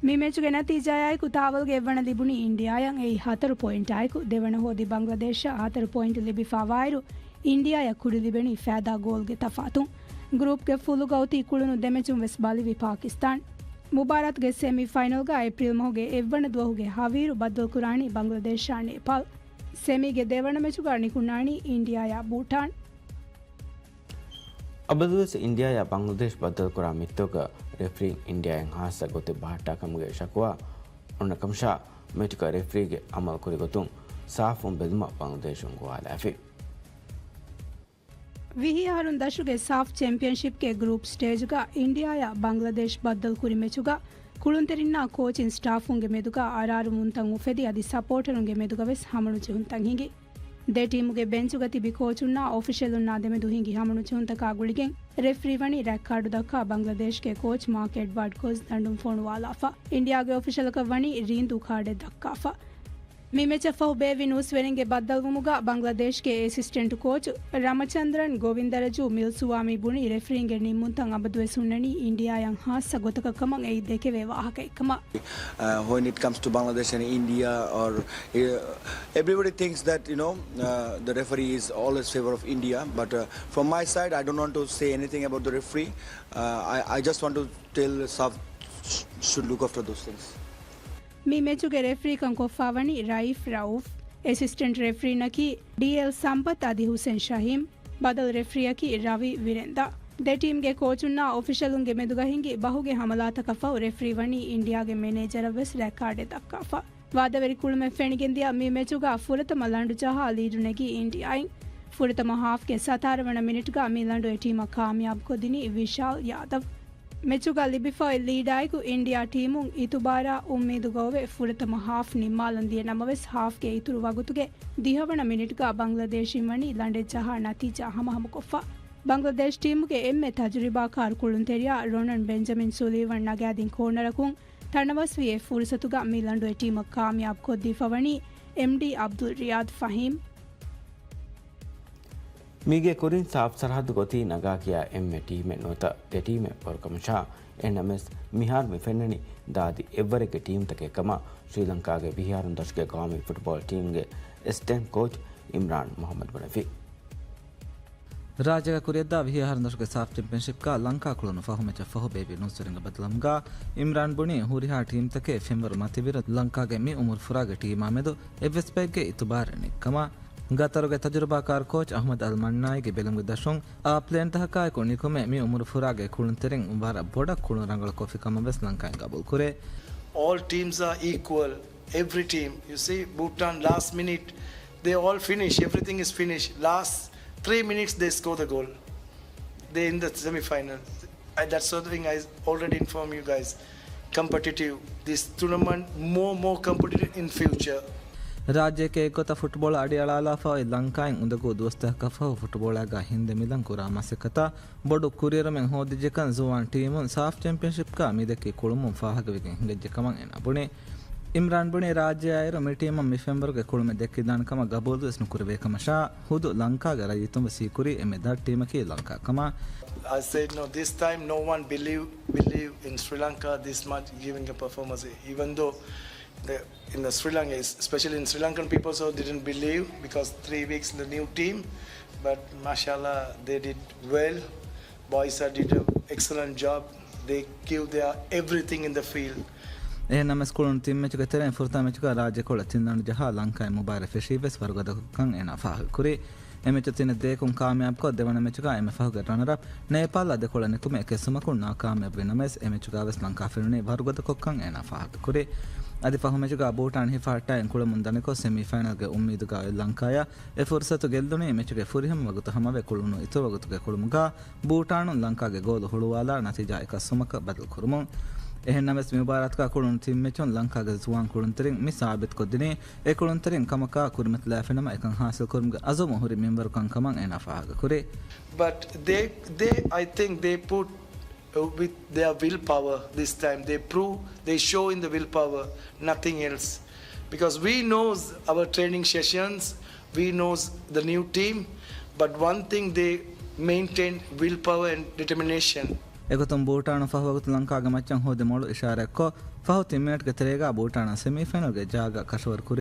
މި މެޗުގެ ނަތީޖާއާއެކު ތާވަލްގެ އެއްވަނަ ލިބުނީ އިންޑިއާޔަށް. އެއީ ހަތަރު ޕޮއިންޓާއެކު. ދެވަނަ ހޯދި ބަންގްލަދޭޝަށް ހަތަރު ޕޮއިންޓު ލިބިފާވާއިރު، އިންޑިއާޔަށް ކުރި ލިބެނީ ފައިދާ ގޯލްގެ ތަފާތުން. ގްރޫޕްގެ ފުލުގަ އޮތީ ކުޅުނު ދެ މެޗުން ވެސް ބަލިވި ޕާކިސްތާން. މުބާރާތުގެ ސެމީ ފައިނަލްގަ އޭޕްރިލް މަހުގެ އެއްވަނަ ދުވަހުގެ ހަވީރު ބައްދަލުކުރާނީ ބަންގްލަދޭޝާ ނޭޕާލް. ސެމީގެ ދެވަނަ މެޗުގަ ނިކުންނާނީ އިންޑިއާޔާ ބޫޓާން. އަބަދުވެސް އިންޑިއާޔާ ބަންގްލަދޭޝް ބައްދަލުކުރާ މިއްތަކުގަ ރެފްރީން އިންޑިއާއިން ހާއްސަ ގޮތެއް ބަހައްޓާ ކަމުގެ ޝަކުވާ އޮންނަ ކަމަށާ، މެޗުގަ ރެފްރީގެ އަމަލު ކުރި ގޮތުން ސާފުން ބެލުމަށް ބަންގްލަދޭޝުން ގޮވާލާފި. ވިހި އަހަރުން ދަށުގެ ސާފް ޗެމްޕިއަންޝިޕްގެ ގްރޫޕް ސްޓޭޖުގަ އިންޑިއާޔާ ބަންގްލަދޭޝް ބައްދަލު ކުރި މެޗުގަ ކުޅުންތެރިންނާ ކޯޗިން ސްޓާފުންގެ މެދުގަ އަރާރުމުންތައް އުފެދި، އަދި ސަޕޯޓަރުންގެ މެދުގަ ވެސް ހަމަނުޖެހުންތައް ހިނގި. ދެ ޓީމުގެ ބެންޗުގަ ތިބި ކޯޗުންނާ އޮފިޝަލުންނާ ދެމެދު ހިނގި ހަމަނުޖެހުންތަކާ ގުޅިގެން، ރެފްރީ ވަނީ ރެޑް ކާޑު ދައްކާ ބަންގްލަދޭޝްގެ ކޯޗް މާކް އެޑްވާޑް ގޯސް ދަނޑުން ފޮނުވާލާފަ. އިންޑިއާގެ އޮފިޝަލަކަށް ވަނީ ރީނދޫ ކާޑެއް ދައްކާފަ. މި މެޗަށް ފަހު ބޭއްވި ނޫސްވެރިންގެ ބައްދަލުވުމުގަ ބަންގްލަދޭޝްގެ އެސިސްޓެންޓް ކޯޗު ރަމަޗަންދްރަން ގޮވިންދަރަޖޫ މިލްސުވާމީ ބުނީ، ރެފްރީންގެ ނިންމުންތައް އަބަދުވެސް ހުންނަނީ އިންޑިއާޔަށް ހާއްސަ ގޮތަކަށް ކަމަށް. އެއީ ދެކެވޭ ވާހަކައެއް ކަމަށް. Uh, when it comes to Bangladesh and India or, uh, everybody thinks that, you know, uh, the referee is always favor of India, but, uh, from my side, I don't want to say anything about the referee. Uh, I, I just want to tell SAFF sh-, should look after those things. މި މެޗުގެ ރެފްރީކަން ކޮށްފާވަނީ ރައީފް ރައޫފް. އެސިސްޓެންޓް ރެފްރީންނަކީ ޑީއެލް ސަމްޕަތް އަދި ހުސެން ޝަހީމް. ބަދަލު ރެފްރީއަކީ ރަވީ ވިރެންދާ. ދެ ޓީމްގެ ކޯޗުންނާ އޮފިޝަލުންގެ މެދުގަ ހިނގި ބަހުގެ ހަމަލާތަކަށް ފަހު ރެފްރީ ވަނީ އިންޑިއާގެ މެނޭޖަރަށް ވެސް ރެޑް ކާޑެއް ދައްކާފަ. ވާދަވެރި ކުޅުމެއް ފެނިގެންދިޔަ މި މެޗުގަ ފުރަތަމަ ލަނޑު ޖަހާ ލީޑު ނެގީ އިންޑިއާއިން. ފުރަތަމަ ހާފްގެ ސަތާރަ ވަނަ މިނިޓްގަ މި ލަނޑު އެ ޓީމަށް ކާމިޔާބުކޮށްދިނީ ވިޝާލް ޔާދަވް. މެޗުގަ ލިބިފައި ލީޑާއެކު އިންޑިއާ ޓީމުން އިތުބާރާ އުއްމީދުގަ އޮވެ ފުރަތަމަ ހާފް ނިންމާލަން ދިޔަ ނަމަވެސް، ހާފްގެ އިތުރު ވަގުތުގެ ދިހަވަނަ މިނިޓްގަ ބަންގްލަދޭޝީން ވަނީ ލަނޑެއް ޖަހާ ނަތީޖާ ހަމަހަމަކޮށްފަ. ބަންގްލަދޭޝް ޓީމުގެ އެންމެ ތަޖުރިބާކާރު ކުޅުންތެރިޔާ ރޮނަން ބެންޖަމިން ސުލީވަން ނަގާދިން ކޯނަރަކުން ތަނަވަސްވި އެ ފުރުސަތުގަ މި ލަނޑު އެ ޓީމަށް ކާމިޔާބު ކޮށްދީފަ ވަނީ އެމްޑީ އަބްދުލް ރިޔާދް ފަހީމް. މީގެ ކުރިން ސާފް ސަރަހައްދުގަ އޮތީ ނަގާ ކިޔާ އެންމެ ޓީމެއް ނުވަތަ ދެ ޓީމެއް ވަރުކަމަށާ، އެހެންނަމަވެސް މިހާރު މި ފެންނަނީ ދާދި އެއްވަރެއްގެ ޓީމްތަކެއް ކަމަށް ޝްރީލަންކާގެ ވިހި އަހަރުން ދަށުގެ ގައުމީ ފުޓްބޯޅަ ޓީމްގެ އެސިސްޓެންޓް ކޯޗް އިމްރާން މުހައްމަދު ބުނެފި. ރާއްޖޭގަ ކުރިއަށްދާ ވިހި އަހަރުން ދަށުގެ ސާފް ޗެމްޕިއަންޝިޕްގަ ލަންކާ ކުޅުނު ފަހު މެޗަށް ފަހު ބޭއްވި ނޫސްވެރިންގެ ބައްދަލުވުމުގަ އިމްރާން ބުނީ ހުރިހާ ޓީމްތަކެއް ފެންވަރު މަތިވިރު ލަންކާގެ މި އުމުރު ފުރާގެ ޓީމާ މެދު އެއްވެސް ބައެއްގެ އިތުބާރެއް ނެތްކަމަށް. ގަތަރުގެ ތަޖުރިބާކާރު ކޯޗް އަހުމަދު އަލް މަންނާއީގެ ބެލުމުގެ ދަށުން އާ ޕްލޭން ދަހަކާއެކު ނިކުމެ މި އުމުރު ފުރާގެ ކުޅުންތެރިން ވަރަށް ބޮޑަށް ކުޅުނު ރަނގަޅު ކޮށްފި ކަމަށް ވެސް ލަންކާއިން ގަބޫލު ކުރޭ. All teams are equal. Every team. You see, Bhutan last minute, they all finish. Everything is finished. Last three minutes, they score the goal. They in the semi-final. I, that's something I already informed you guys. Competitive. This tournament more, more competitive in future. ރާއްޖެއެކޭ އެއްގޮތަށް ފުޓްބޯޅަ އަޑިއަޅާލާފައި ލަންކާއިން އުނދަގޫ ދުވަސްތަކަކަށް ފަހު ފުޓްބޯޅައިގާ ހިންދެމިލަން ކުރާ މަސައްކަތަށް ބޮޑު ކުރިއެރުމެއް ހޯދިއްޖެކަން ޒުވާން ޓީމުން ސާފް ޗެމްޕިއަންޝިޕްގަ މިދެއްކި ކުޅުމުން ފާހަގަވެގެން ހިނގައްޖެ ކަމަށް އޭނާ ބުނި. އިމްރާން ބުނީ ރާއްޖެއާއިރު މި ޓީމަށް މި ފެންވަރުގެ ކުޅުމެއް ދެއްކިދާނެ ކަމަށް ގަބޫލުވެސް ނުކުރެވޭ ކަމަށާ، ހުދު ލަންކާގެ ރައްޔިތުން ވެސް ހީކުރީ އެންމެ ދަށް ޓީމަކީ ލަންކާ ކަމަށް. I said, no, this time no one believe, believe in Sri Lanka this much giving a performance, even though the, in the Sri Lanka, especially in Sri Lankan people also didn't believe because three weeks in the new team, but mashallah, they did well. Boys are did an excellent job. They give their everything in the field. އެހެންނަމަވެސް ކުޅުނު ތިން މެޗުގެ ތެރެއިން ފުރަތަމަ މެޗުގަ ރާއްޖެ ކޮޅަށް ތިން ލަނޑު ޖަހާ ލަންކާއިން މުބާރާތް ފެށީ ވެސް ވަރުގަދަކޮށްކަން އޭނާ ފާހަގަކުރި. އެ މެޗު ތިނެއް ދޭކުން ކާމިޔާބުކޮށް، ދެވަނަ މެޗުގަ އެންމެ ފަހުގެ ރަނަރަޕް ނޭޕާލާ ދެކޮޅަށް ނިކުމެ އެކެއްސުމަކުން ނާކާމިޔާބުވި ނަމަވެސް، އެ މެޗުގަ ވެސް ލަންކާ ފެނުނީ ވަރުގަދަކޮށްކަން އޭނާ ފާހަގަކުރި. އަދި ފަހު މެޗުގަ ބޫޓާން ހިފަހައްޓާއިން ކުޅެމުން ދަނިކޮށް، ސެމީ ފައިނަލްގެ އުއްމީދުގަ އޮތް ލަންކާޔަށް އެ ފުރުސަތު ގެއްލުނީ މެޗުގެ ފުރިހަމަ ވަގުތު ހަމަވެ ކުޅުނު އިތުރު ވަގުތުގެ ކުޅުމުގަ ބޫޓާނުން ލަންކާގެ ގޯލު ހުޅުވާލާ ނަތީޖާ އެކަށް ސުމަކަށް ބަދަލު ކުރުމުން. އެހެންނަމަވެސް، މި މުބާރާތުގަ ކުޅުނު ތިން މެޗުން ލަންކާގެ ޒުވާން ކުޅުންތެރިން މި ސާބިތުކޮށްދިނީ، އެ ކުޅުންތެރިން ކަމަކާ ކުރިމަތިލާފިނަމަ އެކަން ހާސިލްކުރުމުގެ އަޒުމު ހުރި މިންވަރުކަން ކަމަށް އޭނާ ފާހަގަކުރި. But they, they, I think they put, uh, with their willpower this time. They prove, they show in the willpower, nothing else. Because we knows our training sessions, we knows the new team, but one thing they maintain willpower and determination. އެގޮތުން ބޫޓާނު ފަހު ވަގުތު ލަންކާގެ މައްޗަށް ހޯދި މޮޅު އިޝާރާތްކޮށް، ފަހު ތިން މިނެޓްގެ ތެރޭގަ ބޫޓާނަށް ސެމީފައިނަލްގެ ޖާގަ ކަށަވަރު ކުރި.